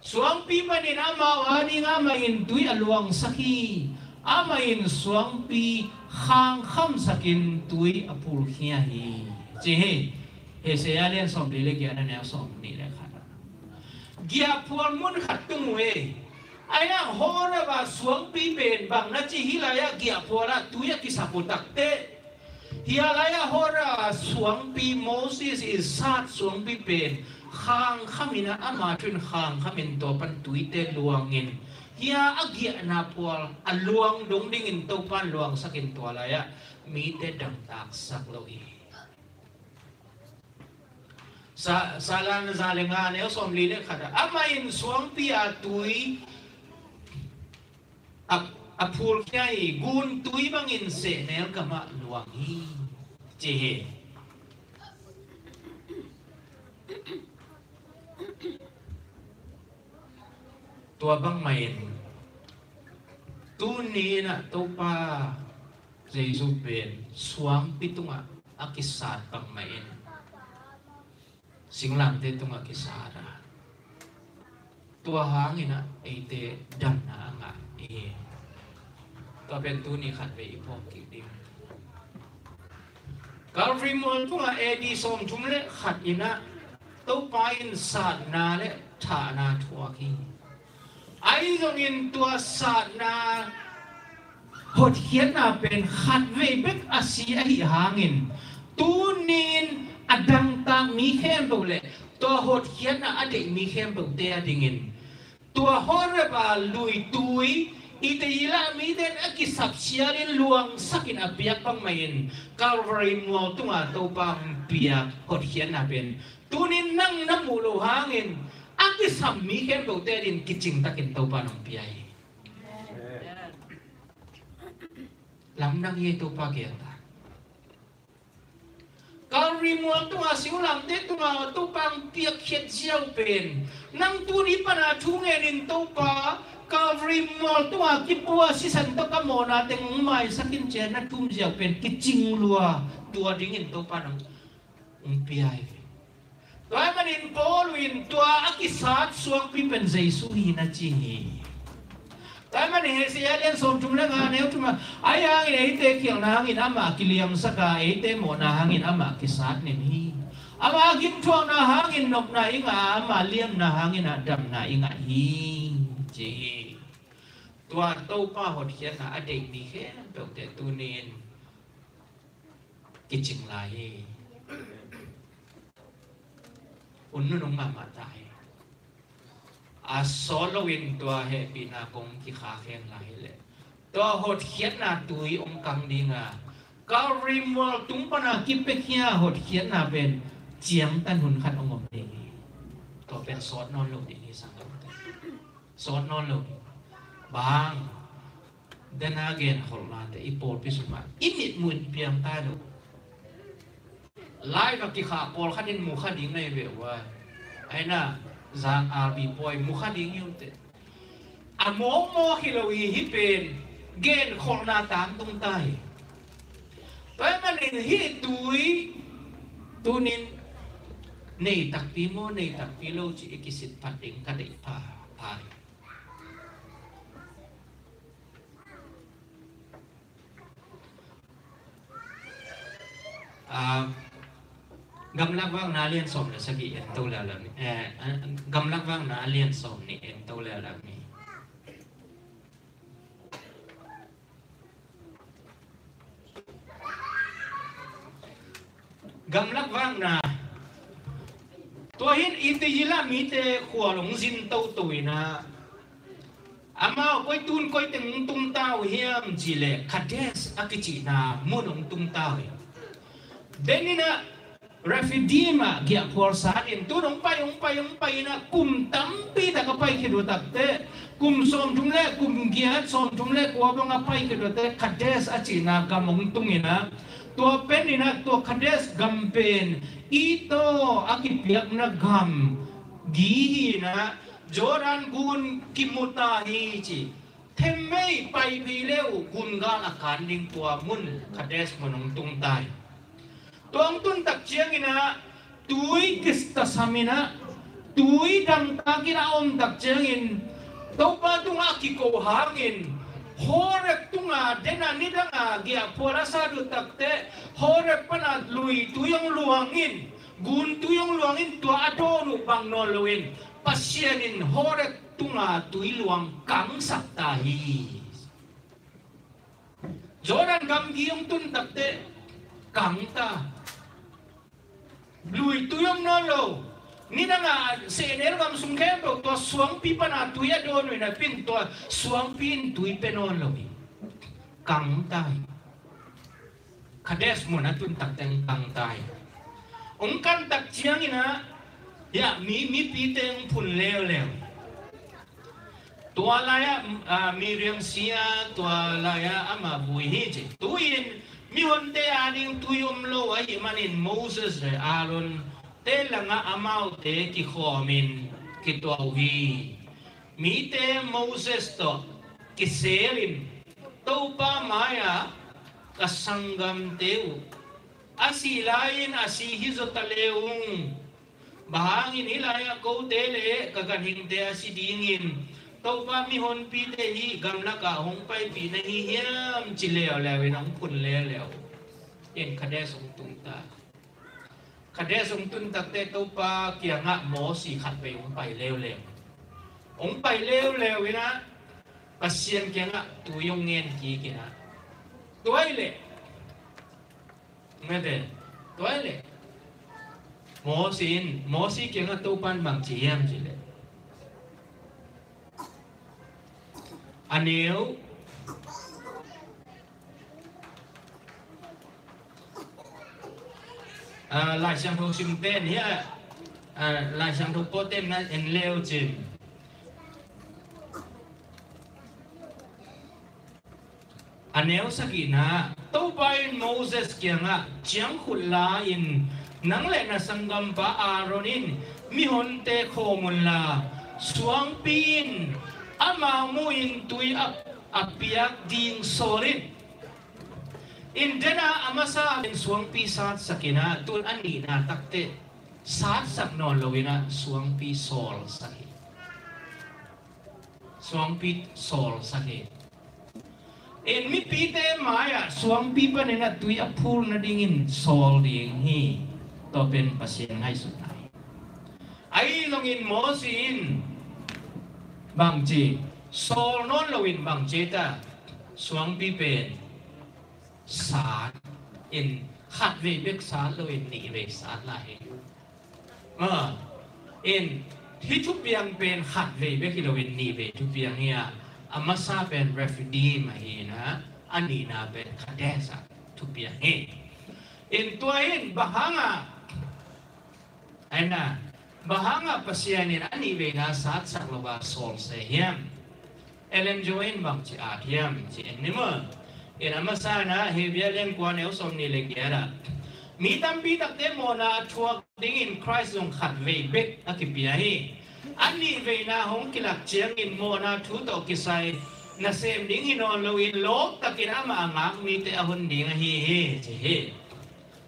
Suangpi panin amau ading amah in tui a luangsak hi. Amah in suangpi khangkhamsakin tui a phulkhia hi, ci hi. Isaiah lian sawmli le giat a neu sawmnih le khat. Giahphual mun khat tung uh e. Ahi hang Horeb-a suangpi pen bang na ci, hih lai-ah giahphual ah tui a kisap uh takteh, hih lai-ah Horeb-a suangpi, Moses i sat suangpi pen khangkhamin ah, ama thu in khangkhamin tua pan tuite luangin, hih a giahna phual a luang dong dingin Topa in luangsakin tua lai-ah mite dangtaksak lo hi. Sa-, Salan za le nga neu sawmli le khat ah, amah in suangpi a tui a, a phulkhia hi. Gun tui bangin sehnel gamah luang hi, ci hi. Tua bangmah in Tuni in ah Topa Jesu pen suangpi tungah a kisat bangmah in singlamteh tungah kisat a, tua hangin ah eite damna a ngah hi. Tua pen tuni khatvei i phawk kik ding. Calvary mual tungah A D sawmthum le khat in ah Topa in satna le thahna thuak hi. Ahi zongin tua satna hotkhiatna pen khatvei bek a si ahi hangin, tuni in a dangtak mi khempeuh le tua hotkhiatna a deih mi khempeuhte a dingin, tua Horeb a luitui, i te i lah mite in a kisap sialin luangsakin a piak bangmah in Calvary mual tunga Topa hong piak hotkhiatna pen tuni in nang na muh loh hangin a kisam mi khempeuhte adingin kicingtakin Topa in hong pia hi. Lamdang hi. Topa kiangah Calvary mual tunga singlamteh tunga Topa hong piakkhiat ziau pen, nang tuni pana thu ngenin Topa Calvary mual tunga kipua sisan tawh ka mawhna teng hong maisak in ci-a na thum ziau pen kicing lua, tua dingin Topa in hong pia hi. Tua ahih manin Paul in tua a kisat suangpi pen Jesu hi na ci hi. Tua ahih manin Isaiah lian sawmthum le nga neu thum ah, ahi hangin eite khialhna hangin amah kiliamsak a, eite mawhna hangin amah kisat nin hi. Ama gimthuakna hangin nopna i ngah a, ama liamna hangin ah damna i ngah hi, ci hi. Tua Topa hotkhiatna a deih mi khempeuhte tuni in kicing lai hi. Hun nunung mahmah ta hi. A sawt loin tua hehpihna kong kikhak hen lai hi leh, tua hotkhiatna tui hong kang ding a, Calvary mual tung pana kipiakhia hotkhiatna pen ciangtan hun khat hong om ding hi. Tua pen sawt nawn lo ding hi, sanggamte. Sawt nawn lo ding. Bang? Dena genkholhnate i pawlpi sungah i mitmuh in piang ta lo. Live a kikhah pawlkhat in mu kha ding na hi ve uh ai. Aina, zang albi pawi mu kha ding hi uh teh. A mawkmawk hi lo hi, hih pen genkholhna tangtung ta hi. Tua ahih manin hih tui tunin nei takpi maw, nei takpi lo cih i kisit phat ding ka deih pha, pha hi. Ah, Gamlak Vakna lian sawm le sagih en to leuleu ni. Eh, ah, Gamlak Vakna lian sawm nih en to leuleu ni. Gamlak Vakna. Tua hi in i te i lah mite khual hong zin toto in ah, amau koi tun koi teng hong tung ta uh hiam cih leh Kadesh a kicihna mun hong tung ta uh hi. Denin ah Rephidim ah giahphual sat in tun hong pai, hong pai, hong pai in ah kum tampi tak a pai khit uh takteh, kum sawmthum le kum giat, sawmthum le kua bang a pai khit uh takteh Kadesh a cihna gam hong tung in ah, tua pen in ah tua Kadesh gam pen Edom a kipiakna gam gi hi in ah, Jordan gun kimu ta hi ci. Themmei pai phei le uh gungal a kan ding tua mun Kadesh mun hong tung ta hi. Tua hong tun tak ciangin ah tui kistasam in ah, tui dangtak in a om tak ciangin Topa tungah a kiko hangin Horeb tungah den a nidang a giahphual a sat uh takteh Horeb pan a luitui hong luang in, guntui hong luang in, tua a dawn uh bang nawn loin Pasian in Horeb tunga tui luang kangsak ta hi. Jordan gamgi hong tun takteh kang ta. Luitui om nawn lo. Nidang a sehnel gam sung khempeuh tua suangpi pana tui a dawn uh napi in tua suangpi in tui pia nawn lo hi. Kang ta hi. Kadesh mun a tun takteh kang ta hi. Hong kan tak ciangin ah, hiah mi, mipite hong phun leuleu. Tua lai-ah, ah, Miriam si a, tua lai-ah amah vui hi ci. Tu-in mihonte ading tui om lo ahih manin Moses le Aaron te langah amaute kikhawmin kituah uh hi. Mite Moses tawh kiselin Topa mai-ah ka sanggamte uh a sih lai-in a si hi zaw ta le ung. Bang hangin hih lai-ah kote le ka ganhingte a si dingin Topa mihonpite hih gamlakah hong paipih na hi hiam, ci leuleu in hong phun leuleu. In Kadesh hong tung ta. Kadesh hong tun takte Topa kiangah Mosi khatvei hong pai leuleu. Hong pai leuleu in ah Pasian kiangah tui hong ngen kik in ah, tua hi leh, mete, tua hi leh Mosi in, Mosi kiangah Topa in bang ci hiam cih leh, a neu, ah, Lai Siangtho simte in hiah, ah, Lai Siangtho pawlte'n na en le uh cin. A neu sagihna, Topa in Moses kiangah, ciangkhut la-in nang le na sanggampa Aaron in mihonte khawm unla, suangpi in amau muhin tui a, a piak ding sawl in. In dena a masa in suangpi satsak in ah, tun a nihna takte satsak nawn lo in ah suangpi sawlsak hi. Suangpi sawlsak hi. In mipite mai-ah suangpi panin ah tui a phul nadingin sawl ding hi. Tua pen Pasian ngaihsutna hi. Ahi zongin Mosi in bangci, sawl nawn loin bangci ta, suangpi pen sat in, khatvei bek sat loin nihvei sat lai hi. Ah, in, hih thupiang pen khatvei bek hi loin nihvei thupiang hi a, a masa pen Refidim ahi in ah, a nihna pen Kadesh ah thupiang hi. In tua in bang hangah, ahi na, bang hangah Pasian in a nihveina satsak lo a sawlsa hiam? Ellen G. White in bangci at hiam ci en ni maw. In a masa in ah Hebru lian kua neu sawmnih le giat ah, mi tampi takte mawhna a thuak dingin Khrist zong khatvei bek a kipia hi. A nihveina hong kilak ciangin mawhna thu tawh kisai nasem ding hi nawn loin lawptakin amah a ngak mite a hon ding ahi hi, ci hi.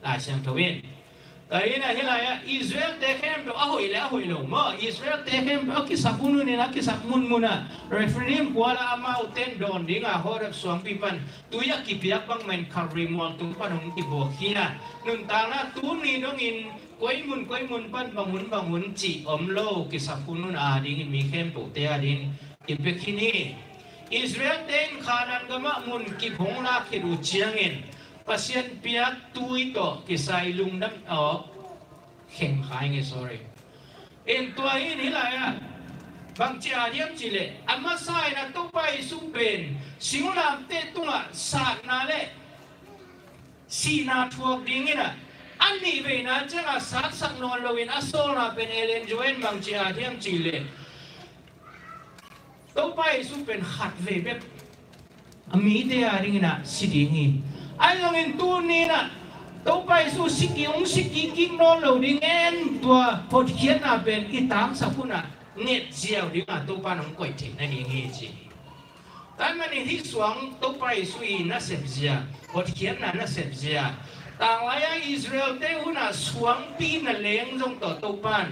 Lai Siangtho in. Tua hi in ah hih lai-ah Israel-te khempeuh a hoih le a hoih lo maw, Israel-te khempeuh a kisap hunhun in a kisap munmun ah Refidim khual ah amaute in dawn ding a Horeb suangpi pan tui a kipiak bangmah in Calvary mual tung pan hong kibuak hi in ah, nuntakna tuni dongin koi mun koi mun pan bang hun bang hun cih om lo, kisap hunhun a dingin mi khempeuhte a dingin kipia khin hi. Israel-te in Kanaan gamah munkip hong lak khit uh ciangin Pasian piak tui tawh kisai lungdam, aw, khengkhai nge, sorry. In tua hi in hih lai-ah bangci at hiam cih leh, a masa in ah Topa Jesu pen singlamteh tungah satna le sihna thuak dingin ah, a nihveina ciangah satsak nawn loin a sawlna pen Ellen G. White in bangci at hiam cih leh, Topa Jesu pen khatvei bek a mite a dingin ah si ding hi. Ahi zongin tuni in ah Topa Jesu si kik, hong si kik kik nawn lo ding en, tua hotkhiatna pen i tangsak hun ah nget ziau ding a Topa in hong koih theih nading hi ci hi. Tua ahih manin hih suang Topa Jesu i nasep zia, hotkhiatna nasep zia, tanglai-a Israel-te hun ah suangpi na leng zong tawh Topa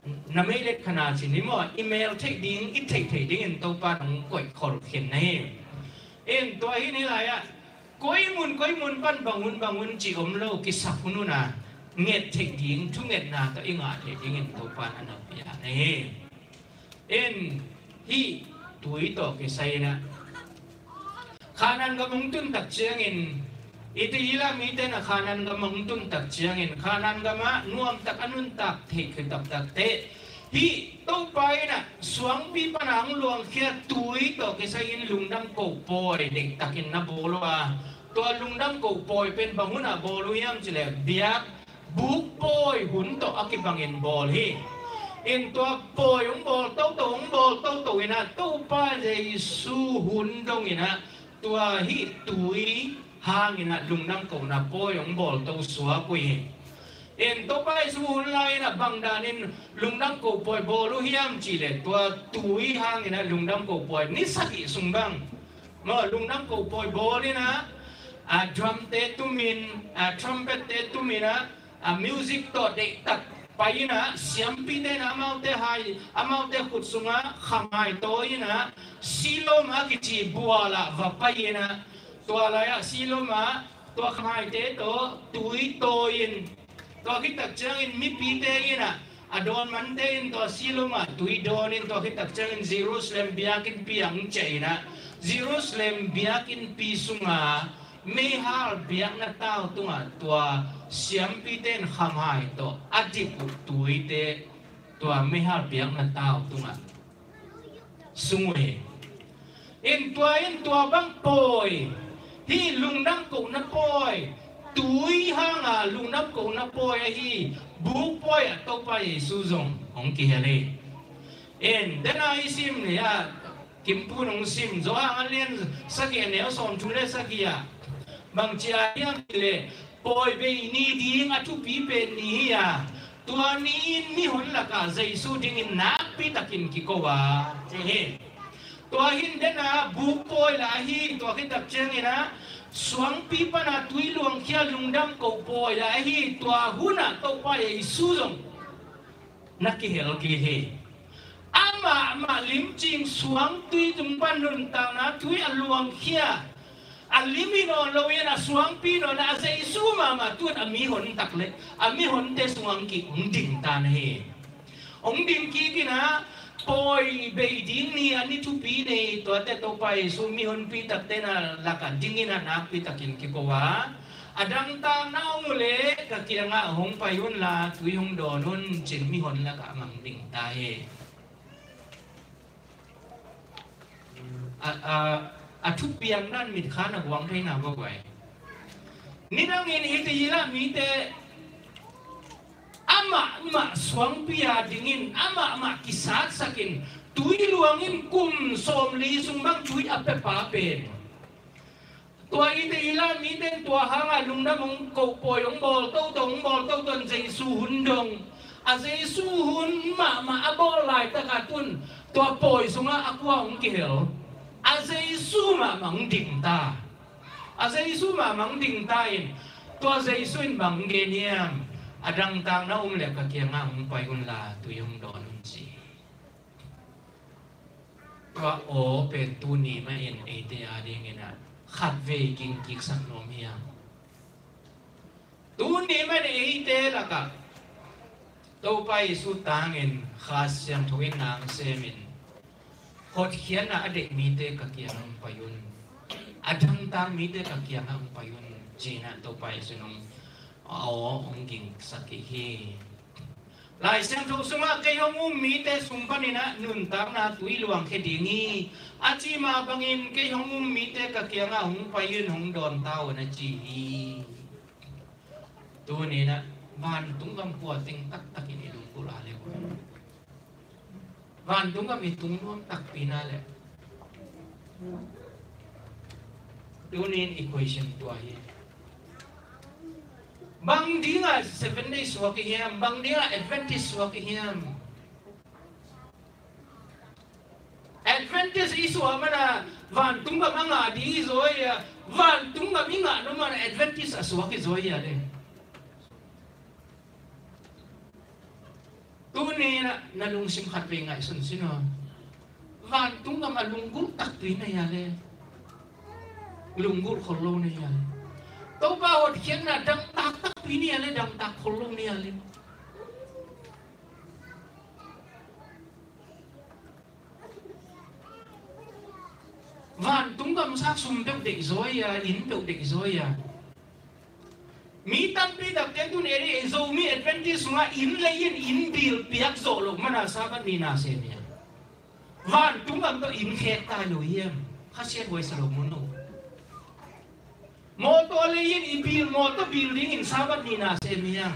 in na meilek khan a ci ni maw, i mel theih ding, i theih theih dingin Topa in hong koih khol khin na hi. In tua hi in hih lai-ah koi mun koi mun pan bang hun bang hun cih om lo, kisap hunhun a nget theih ding, thungetna tawh i ngah theih dingin Topa in a na pia na hi. In hih tui tawh kisai in ah Kanaan gam hong tun tak ciangin, Israel mite in ah Kanaan gam hong tun tak ciangin, Kanaan gamah nuamtak a nuntak theih khit taktak teh, hih Topa in ah suangpi pan a hong luangkhia tui tawh kisai in lungdam koh pawi deihtakin na bawl uh a, tua lungdam koh pawi pen bang hun ah bawl uh hiam cih leh, biak buk pawi hun tawh a kibangin bawl hi. In tua pawi hong bawl toto, hong bawl toto in ah Topa Jesu hun dongin ah tua hih tui hangin ah lungdam kohna pawi hong bawl to suak uh hi. En Topa Jesu hun lai-in ah bang danin lungdam kopawi bawl uh hiam cih leh tua tui hangin ah lungdam kopawi ni sagih sung bang maw, lungdam kopawi bawl in ah, a drum-te tumin, a trumpet-te tumin ah, a music tawh deihtak pai in ah, siampite in ah amaute hai, amaute khut sungah khamhai tawi in ah, Siloam a kici bual ah va pai in ah, tua lai-ah Siloam ah tua khamhaite tawh tui tawi in, tua khit tak ciangin mipite in ah, a dawn mante in tua Siloam ah tui dawn in, tua khit tak ciangin Jerusalem biakinnpi ah hong ciah in ah, Jerusalem biakinnpi sungah meihal biakna tau tungah tua siampite in khamhai tawh a dip uh tuite tua meihal biakna tau tungah sung uh hi. In tua in tua bang pawi, hih lungdam kohna pawi, tui hanga lungdam kohna pawi ahi buk pawi ah Topa Jesu zong hong kihel hi. In dena i sim le ah, Kimpu in hong sim, Johan a lian sagih a neu sawmthum le sagih ah bang ci a hiam cih leh, pawi bei ni ding a thupi pen ni hi a, tua ni-in mihon lakah Jesu dingin nakpi takin kiko a, ci hi. Tua hi in dena buk pawi lah ahi, tua khit tak ciangin ah suangpi pana tui luangkhia lungdam koh pawi lah ahi, tua hunah Topa Jesu zong na kihel kik hi. Amah mah limcing suangtui tung pan nuntakna tui a luangkhia, a lim hi nawn lo in a suangpi nawn a, Jesu mahmah tu-in a mihon tak le a mihonte sungah hong kik, hong ding ta na hi. Hong ding kik in ah, pawi bei ding ni a ni thupi nei tuate Topa Jesu mihonpi takte na lakah ding in ah nakpi takin kiko a, a dangtakna om uh leh ka kiangah hong pai unla tui hong dawn un, ci-in mihon lakah mang ding ta hi. A, a, a thupiang dan mitkha na guang thei na bawk vai. Nidangin hih Israel mite amah mah suangpi a dingin, amah mah kisatsakin, tui luangin kum sawmli sung bang tui a pepa pen. Tua i te i la mite in tua hanga lungdam hong koh pawi, hong bawl toto, hong bawl toto in Jesu hun dong. A Jesu hun mahmah a bawl laitak a tun tua pawi sungah a kua hong kihel? A Jesu mahmah hong ding ta. A Jesu mahmah hong ding ta in tua Jesu in bang hong gen hiam? A dangtakna om leh ka kiangah hong pai unla tui hong dawn un ci. Tua aw pen tuni mah in eite a dingin ah khatvei ging kiksak nuam hiam? Tuni mah in eite lakah Topa Jesu tangin Kha Siangtho in nang semin, hotkhiatna a deih mite ka kiangah hong pai un, a dangtak mite ka kiangah hong pai un, ci-in ah Topa Jesu in hong, a aw hong gingsak kik hi. Lai Siangtho sungah kei hong um mite sung panin ah nuntakna tui luangkhia ding hi, a ci mah bangin kei hong um mite ka kiangah hong pai un, hong dawn ta un a ci hi. Tuni in ah vantung gam kua teng taktakin i lunggulh a le uh. Vantung gam i tung nuam takpi na le. Tuni in i question tua hi. Bang dingah Seven Day suak i hiam? Bang dingah Adventist suak i hiam? Adventist i suak mana vantung gam a ngah ding i zaw hi a, vantung gam i ngah lo mana Adventist a suak i zaw hi a le. Tuni in ah na lungsim khatvei ngaihsun sin aw. Vantung gam a lunggulh takpi na hi a le. Lunggulh khol lo na hi a le. Topa hotkhiatna dangtak takpi na hi a le, dangtak khol lo na hi a le. Vantung gam sak sum peuh deih zaw hi a, inn peuh deih zaw hi a. Mi tampi takte tun eri Zomi Adventist sungah inn lei in inn bill piak zawh loh mana Sabbath ni na sem hiam? Vantung gam tawh inn khek tai lo hiam? Khasiat huai sa lo mun lo. Mawtaw lei in i bill, mawtaw bill dingin Sabbath ni na sem hiam?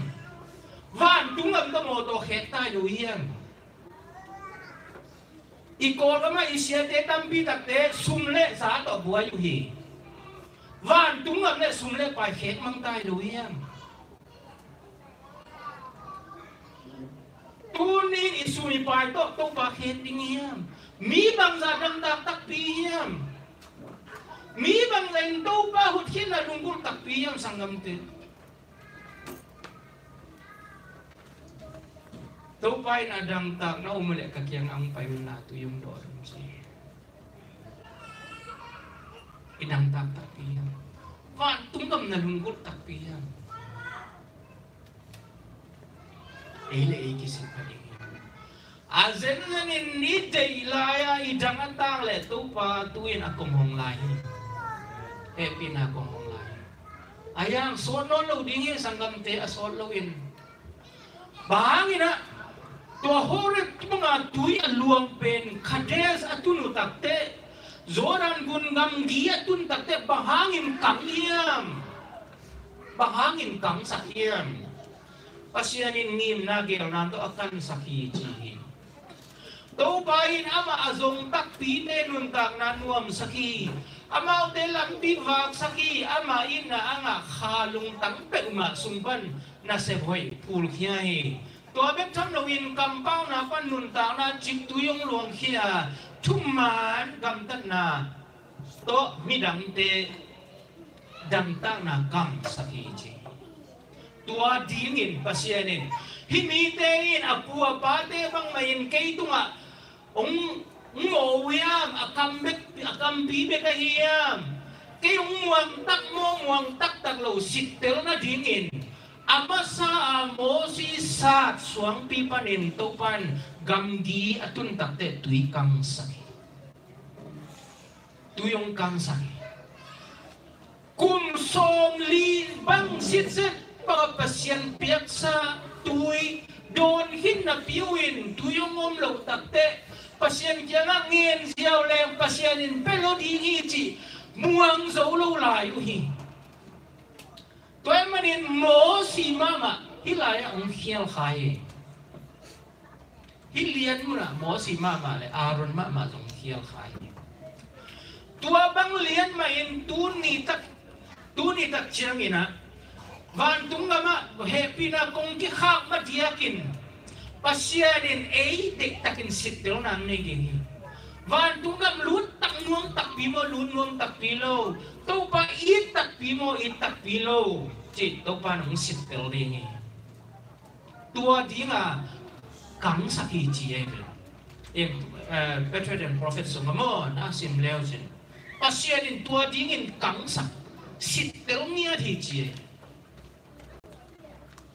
Vantung gam tawh mawtaw khek tai lo hiam? I Kawlgam ah i siate tampi takte sum le za tawh buai uh hi. Vantung gam le sum le pai khek mang tai lo hiam? Tuni-in i sum i pai tawh Topa khen ding hiam? Mi bangzah dangtak takpi hiam? Mi bangzah in Topa hotkhiatna lunggulh takpi hiam, sanggamte? Topa in a dangtak na om leh ka kiang ang pai un la, tui hong dawh un ci. I dangtak takpi hiam? Vantung gam na lunggulh takpi hiam? Ei le ei kisit pah ding hi. A zenzenin i deih lai-a i dang a tak leh Topa tu-in a kong hong lai hi. Hehpihna kong hong lai hi. A yang sawt nawn lo ding hi, sanggamte, a sawt loin. Bang hangin ah, tua Horeb banga tui a luang pen Kadesh a tun uh takteh, Jordan gun gamgi a tun takteh, bang hangin kang hiam? Bang hangin kangsak hiam? Pasian in ngimna geelna tawh a kansak hi ci hi. Topa in amah a zong takpite nuntakna nuamsak hi. Amaute lampi vaksak hi. Amah itna a ngah kha lungtang peuhmah sung pan nasep hoih phulkhia hi. Tua bek tham loin kampauna pan nuntakna ciktui hong luangkhia, thuman gamtatna tawh midangte dangtakna kangsak hi ci. Tua dingin Pasian in, hih mite in a pu a pate bangmah in kei tungah hong, hong maw uh hiam, a kam bek, a kampi bek ahi hiam? Kei hong muang tak maw, muang taktak lo sittel nadingin, a masa a Moses sat suangpi panin Topa in gamgi a tun takteh tui kangsak hi. Tui hong kangsak hi. Kum sawmli bang sitset bang a Pasian piaksa tui dawn khin napi uh in tui hong om loh takteh Pasian kiangah ngen ziau leng Pasian in pia lo ding hi cih muang zo lo lai uh hi. Tua ahih manin Moses mahmah hih lai-ah hong khial kha hi. Hih lian munah Moses mahmah le Aaron mahmah zong khial kha hi. Tua bang lian mahin tuni tak, tuni tak ciangin ah vantung gamah hehpihna kong kikhak madiakin Pasian in ei deihtakin sittelna nei ding hi. Vantung gam lut tak nuam takpi maw, lut nuam takpi lo, Topa it takpi maw, it takpi lo, cih Topa in hong sittel ding hi. Tua dinga kangsak hi ci ei ve. Eng, eh, Patriarch and Prophet sungah maw, na sim leu cin, Pasian in tua dingin kangsak, sittel ngiat hi ci ei.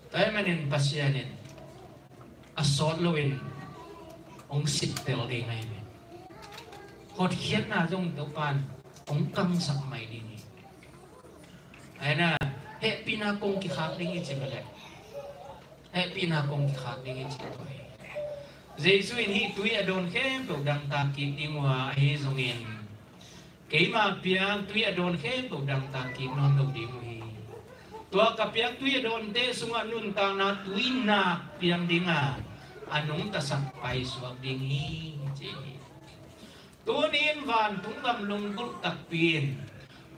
Tua ahih manin Pasian in a sawt loin hong sittel ding ahi ve. Hotkhiatna zong Topa in hong kangsak mai ding hi. Ahi na, hehpihna kong kikhak ding hi ci bek leh, hehpihna kong kikhak ding hi ci bek leh, Jesu in hih tui a dawn khempeuh dangtak kik ding uh a, ahi zongin keima piak tui a dawn khempeuh dangtak kik nawn lo ding uh hi. Tua ka piak tui a dawnte sungah nuntakna tui nak piang dinga, a nungtasak paisuak ding hi ci hi. Tuni-in vantung gam lunggulh takpi in,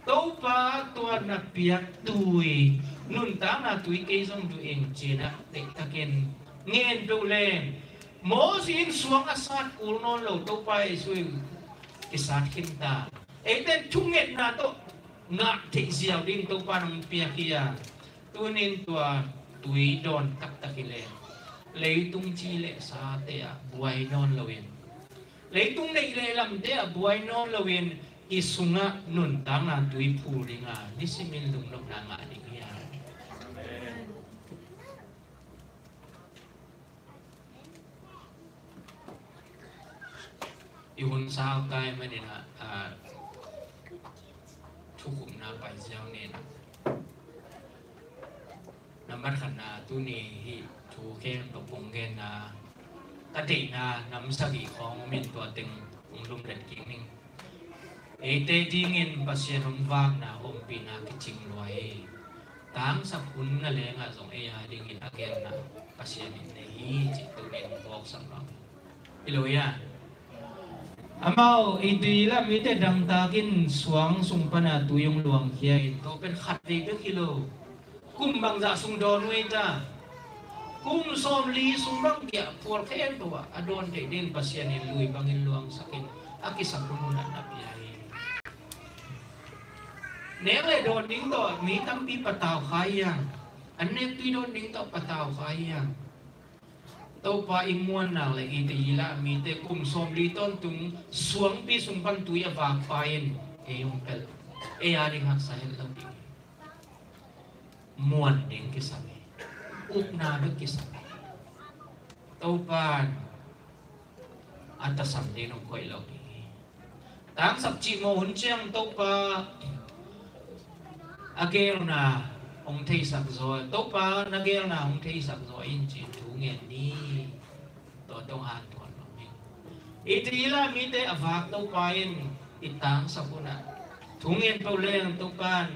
Topa, tua na piak tui, nuntakna tui kei zong duh ing ci-in ah deihtakin ngen peuh leng, Moses in suang a sat kul nawn lo, Topa Jesu in kisat khin ta. Eite in thungetna tawh ngah theih ziau ding Topa in hong piak hi a, tuni-in tua tui dawn taktak hi leh, leitung ci le sate ah buai nawn loin, leitung neih le lamte ah buai nawn loin, i sungah nuntakna tui phul dinga nisimin lungnopna ngah ding hi a. I hun sau kai manin ah, ah, thukhupna pai ziau nin. Nambat khatna, tuni hih thu khempeuh kong genna, ka deihna nam sagih khawng om in, tua teng kong lumlet kik ning. Eite dingin Pasian hong vakna ompihna kicing lua hi. Tangsak hun na lengah zong ei a dingin a genna Pasian in nei hi cih tuni hong phawksak lo hi. Hi lo hi a. Amau i tui lam i te dangtak in suang sung pana tui hong luangkhia in, tua pen khat vei bek hi lo. Kum bangzah sung dawn uh ei ta. Kum sawmli sung bang kiah phual khempeuh ah a dawn theih ding Pasian in lui bangin luangsakin a kisak hun hunah na pia hi. Nek le dawn ding tawh mi tampi patau kha hiang. An nek tui dawn ding tawh patau kha hiang. Topa i muannak le i tei i lah mite kum sawmli tawntung suangpi sung pan tui a vak pa in ei hong pelh. Ei a ding haksa het lo ding. Muan ding kisam hi. Ukna bek kisam hi. Topa in a tasam ding hong koih lo ding hi. Tangsap cihmawh hun ciang Topa a gelna hong theisak zaw, Topa na gelna hong theisak zaw in ci-in thu ngen ni. Tua tawh hanthawn lo hi. I tei i lah mite a vak Topa in i tangsap hunah thu ngen peuh leng Topa in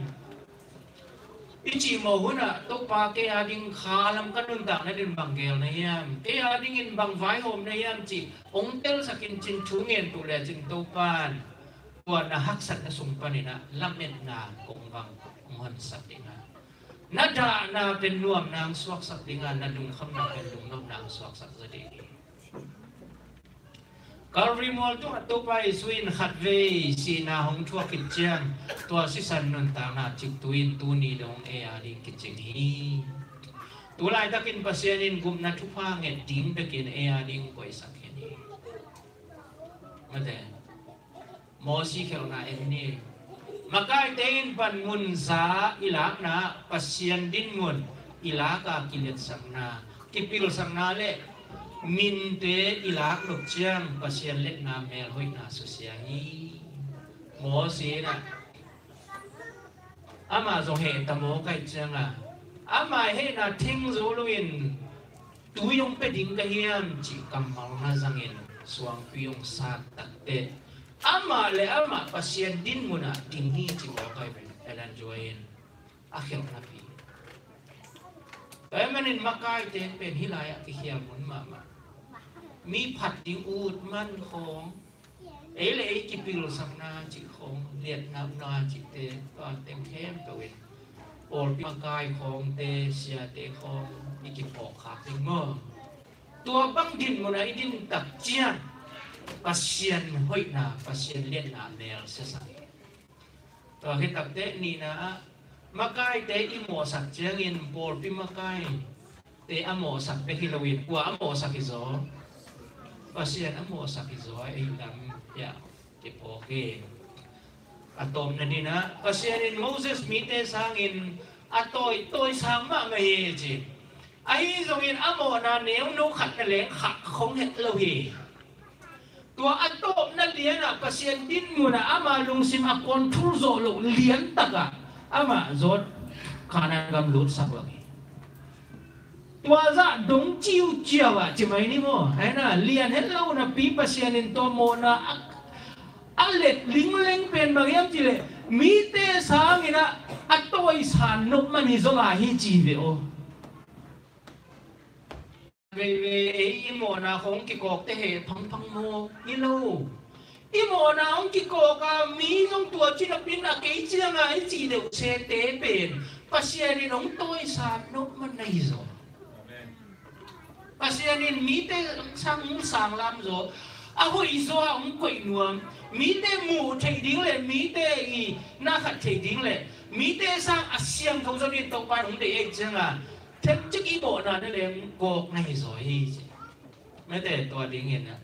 i cihmawh hunah Topa kei a ding kha lam ka nuntak nading bang gel na hiam, kei a dingin bang vaihawm na hiam cih hong telsakin cin thu ngen peuh lecin Topa in tua na haksatna sung paninah lametna kong vang hong honsak dingah na dahna pen nuamna hong suaksak dingah na lungkhamna pen lungnopna hong suaksak zaw ding hi. Kalvari mual tungah Topa Jesu in khatvei sihna hong thuak khit ciang tua sisan nuntakna ciktu in tuni dong ei a ding kicing hi. Tu laitakin Pasian in gupna thupha nget ding bekin ei a ding koihsak khin hi. Mate. Mosi khelhna en ni. Makaite in panmun za i lakna, Pasian dinmun i laka kiletsakna, kipilsakna le minte i lak nop ciang Pasian letna melhoihna susia hi. Mosi in ah amah zong heh ta maw kaih cianga amah hehna theng zo loin tui hong pia ding ka hiam cih kammal na zangin suangpi hong sat takteh amah le amah Pasian dinmunah ding hi ci maw kaih pen Ellen Joy in a khelhnapi. Tua ahih manin makaite pen hih lai-ah kikhial mun mahmah. Mi phat ding ut man khawng, ei le ei kipilsakna cih khawng, liatna upna cihte, tua teng khempeuh in pawlpi makai khawngte, siate khawng i kiphawk khak ding maw? Tua bang dinmunah i din tak ciang Pasian hoihna, Pasian liatna mel siasak hi. Tua khit takteh nihna ah makaite i mawhsak ciangin pawlpi makaite a mawhsak bek hi loin kua a mawhsak hi zaw? Pasian a mawhsak hi zaw a, ei lam hiah kiphawk hi. A tawpna dinah Pasian in Moses mite sangin a tawi, tawi sang mahmah hi ci. Ahi zongin a mawhna neuno khat na leng khah khong het lo hi. Tua a tawpna lianah Pasian dinmunah ama lungsim a control zawh loh liantakah amah zawt Kanaan gam lutsak lo hi. Tua zah dong ciuciau ah ci mai ni maw? Aina lian het lo napi Pasian in tua mawhna a, a let lingleng pen bang hiam cihleh mite sanginah a tawisan nop man hi zong a hi ci ve aw. Veivei ei i mawhna khawng kikawkte he phangphang maw? Hi lo. I mawhna hong kikawk a mi zong tua cinapin a kei cianga i cih deuh sete pen Pasian in hong tawisan nop man na hi zaw. Pasian in mite sang hong sanglam zaw, a hoih zaw a hong koih nuam, mite muh theih ding le mite i na khat theih ding le mite sang a siangtho zaw ding Topa in hong deih ei cianga themcik i mawhna na leng kawk na hi zaw hi ci. Mete tua dingin ah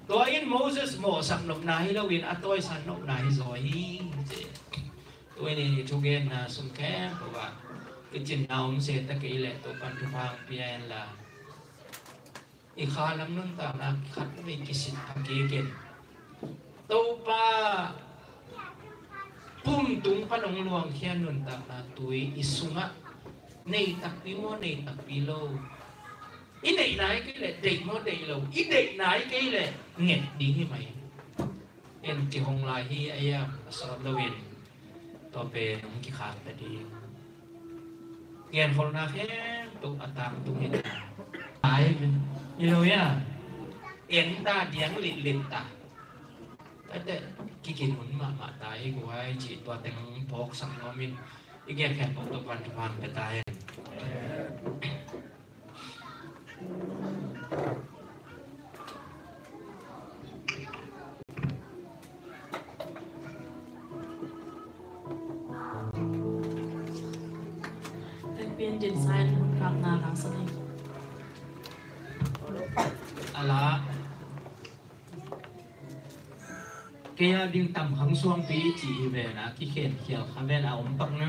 tua in Moses mawhsak nopna hi loin a tawisan nopna hi zaw hi ci. Tuini i thugenna sung khempeuh ah i cinna om se ta kei leh Topan thupha hong pia hen la i kha lam nuntakna khat vei kisit a kikin Topa pumtung pan hong luangkhia nuntakna tui i sungah nei takpi maw, nei takpi lo? I neih nai kei leh deih maw, deih lo? I deih nai kei leh nget ding hi mai. En kihong lai hi a, ia a sawt loin tua pen hong kikhak ta ding. Genkholhna khempeuh a tangtung hi ta. Ai, hi lo ia. En ta diang litlit ta. Tate kikin hun mahmah ta hi guai ci tua teng phawksak nuamin i gen khempeuh Topan thupha hong pia ta hen. Kap na lang sa ni. A la. Kei a ding tam khang suangpi ci hi ven a, kikhen khial kha ven a, om pak na.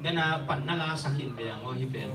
Ven a, pan na la sak in ve a, ngaw hi ven.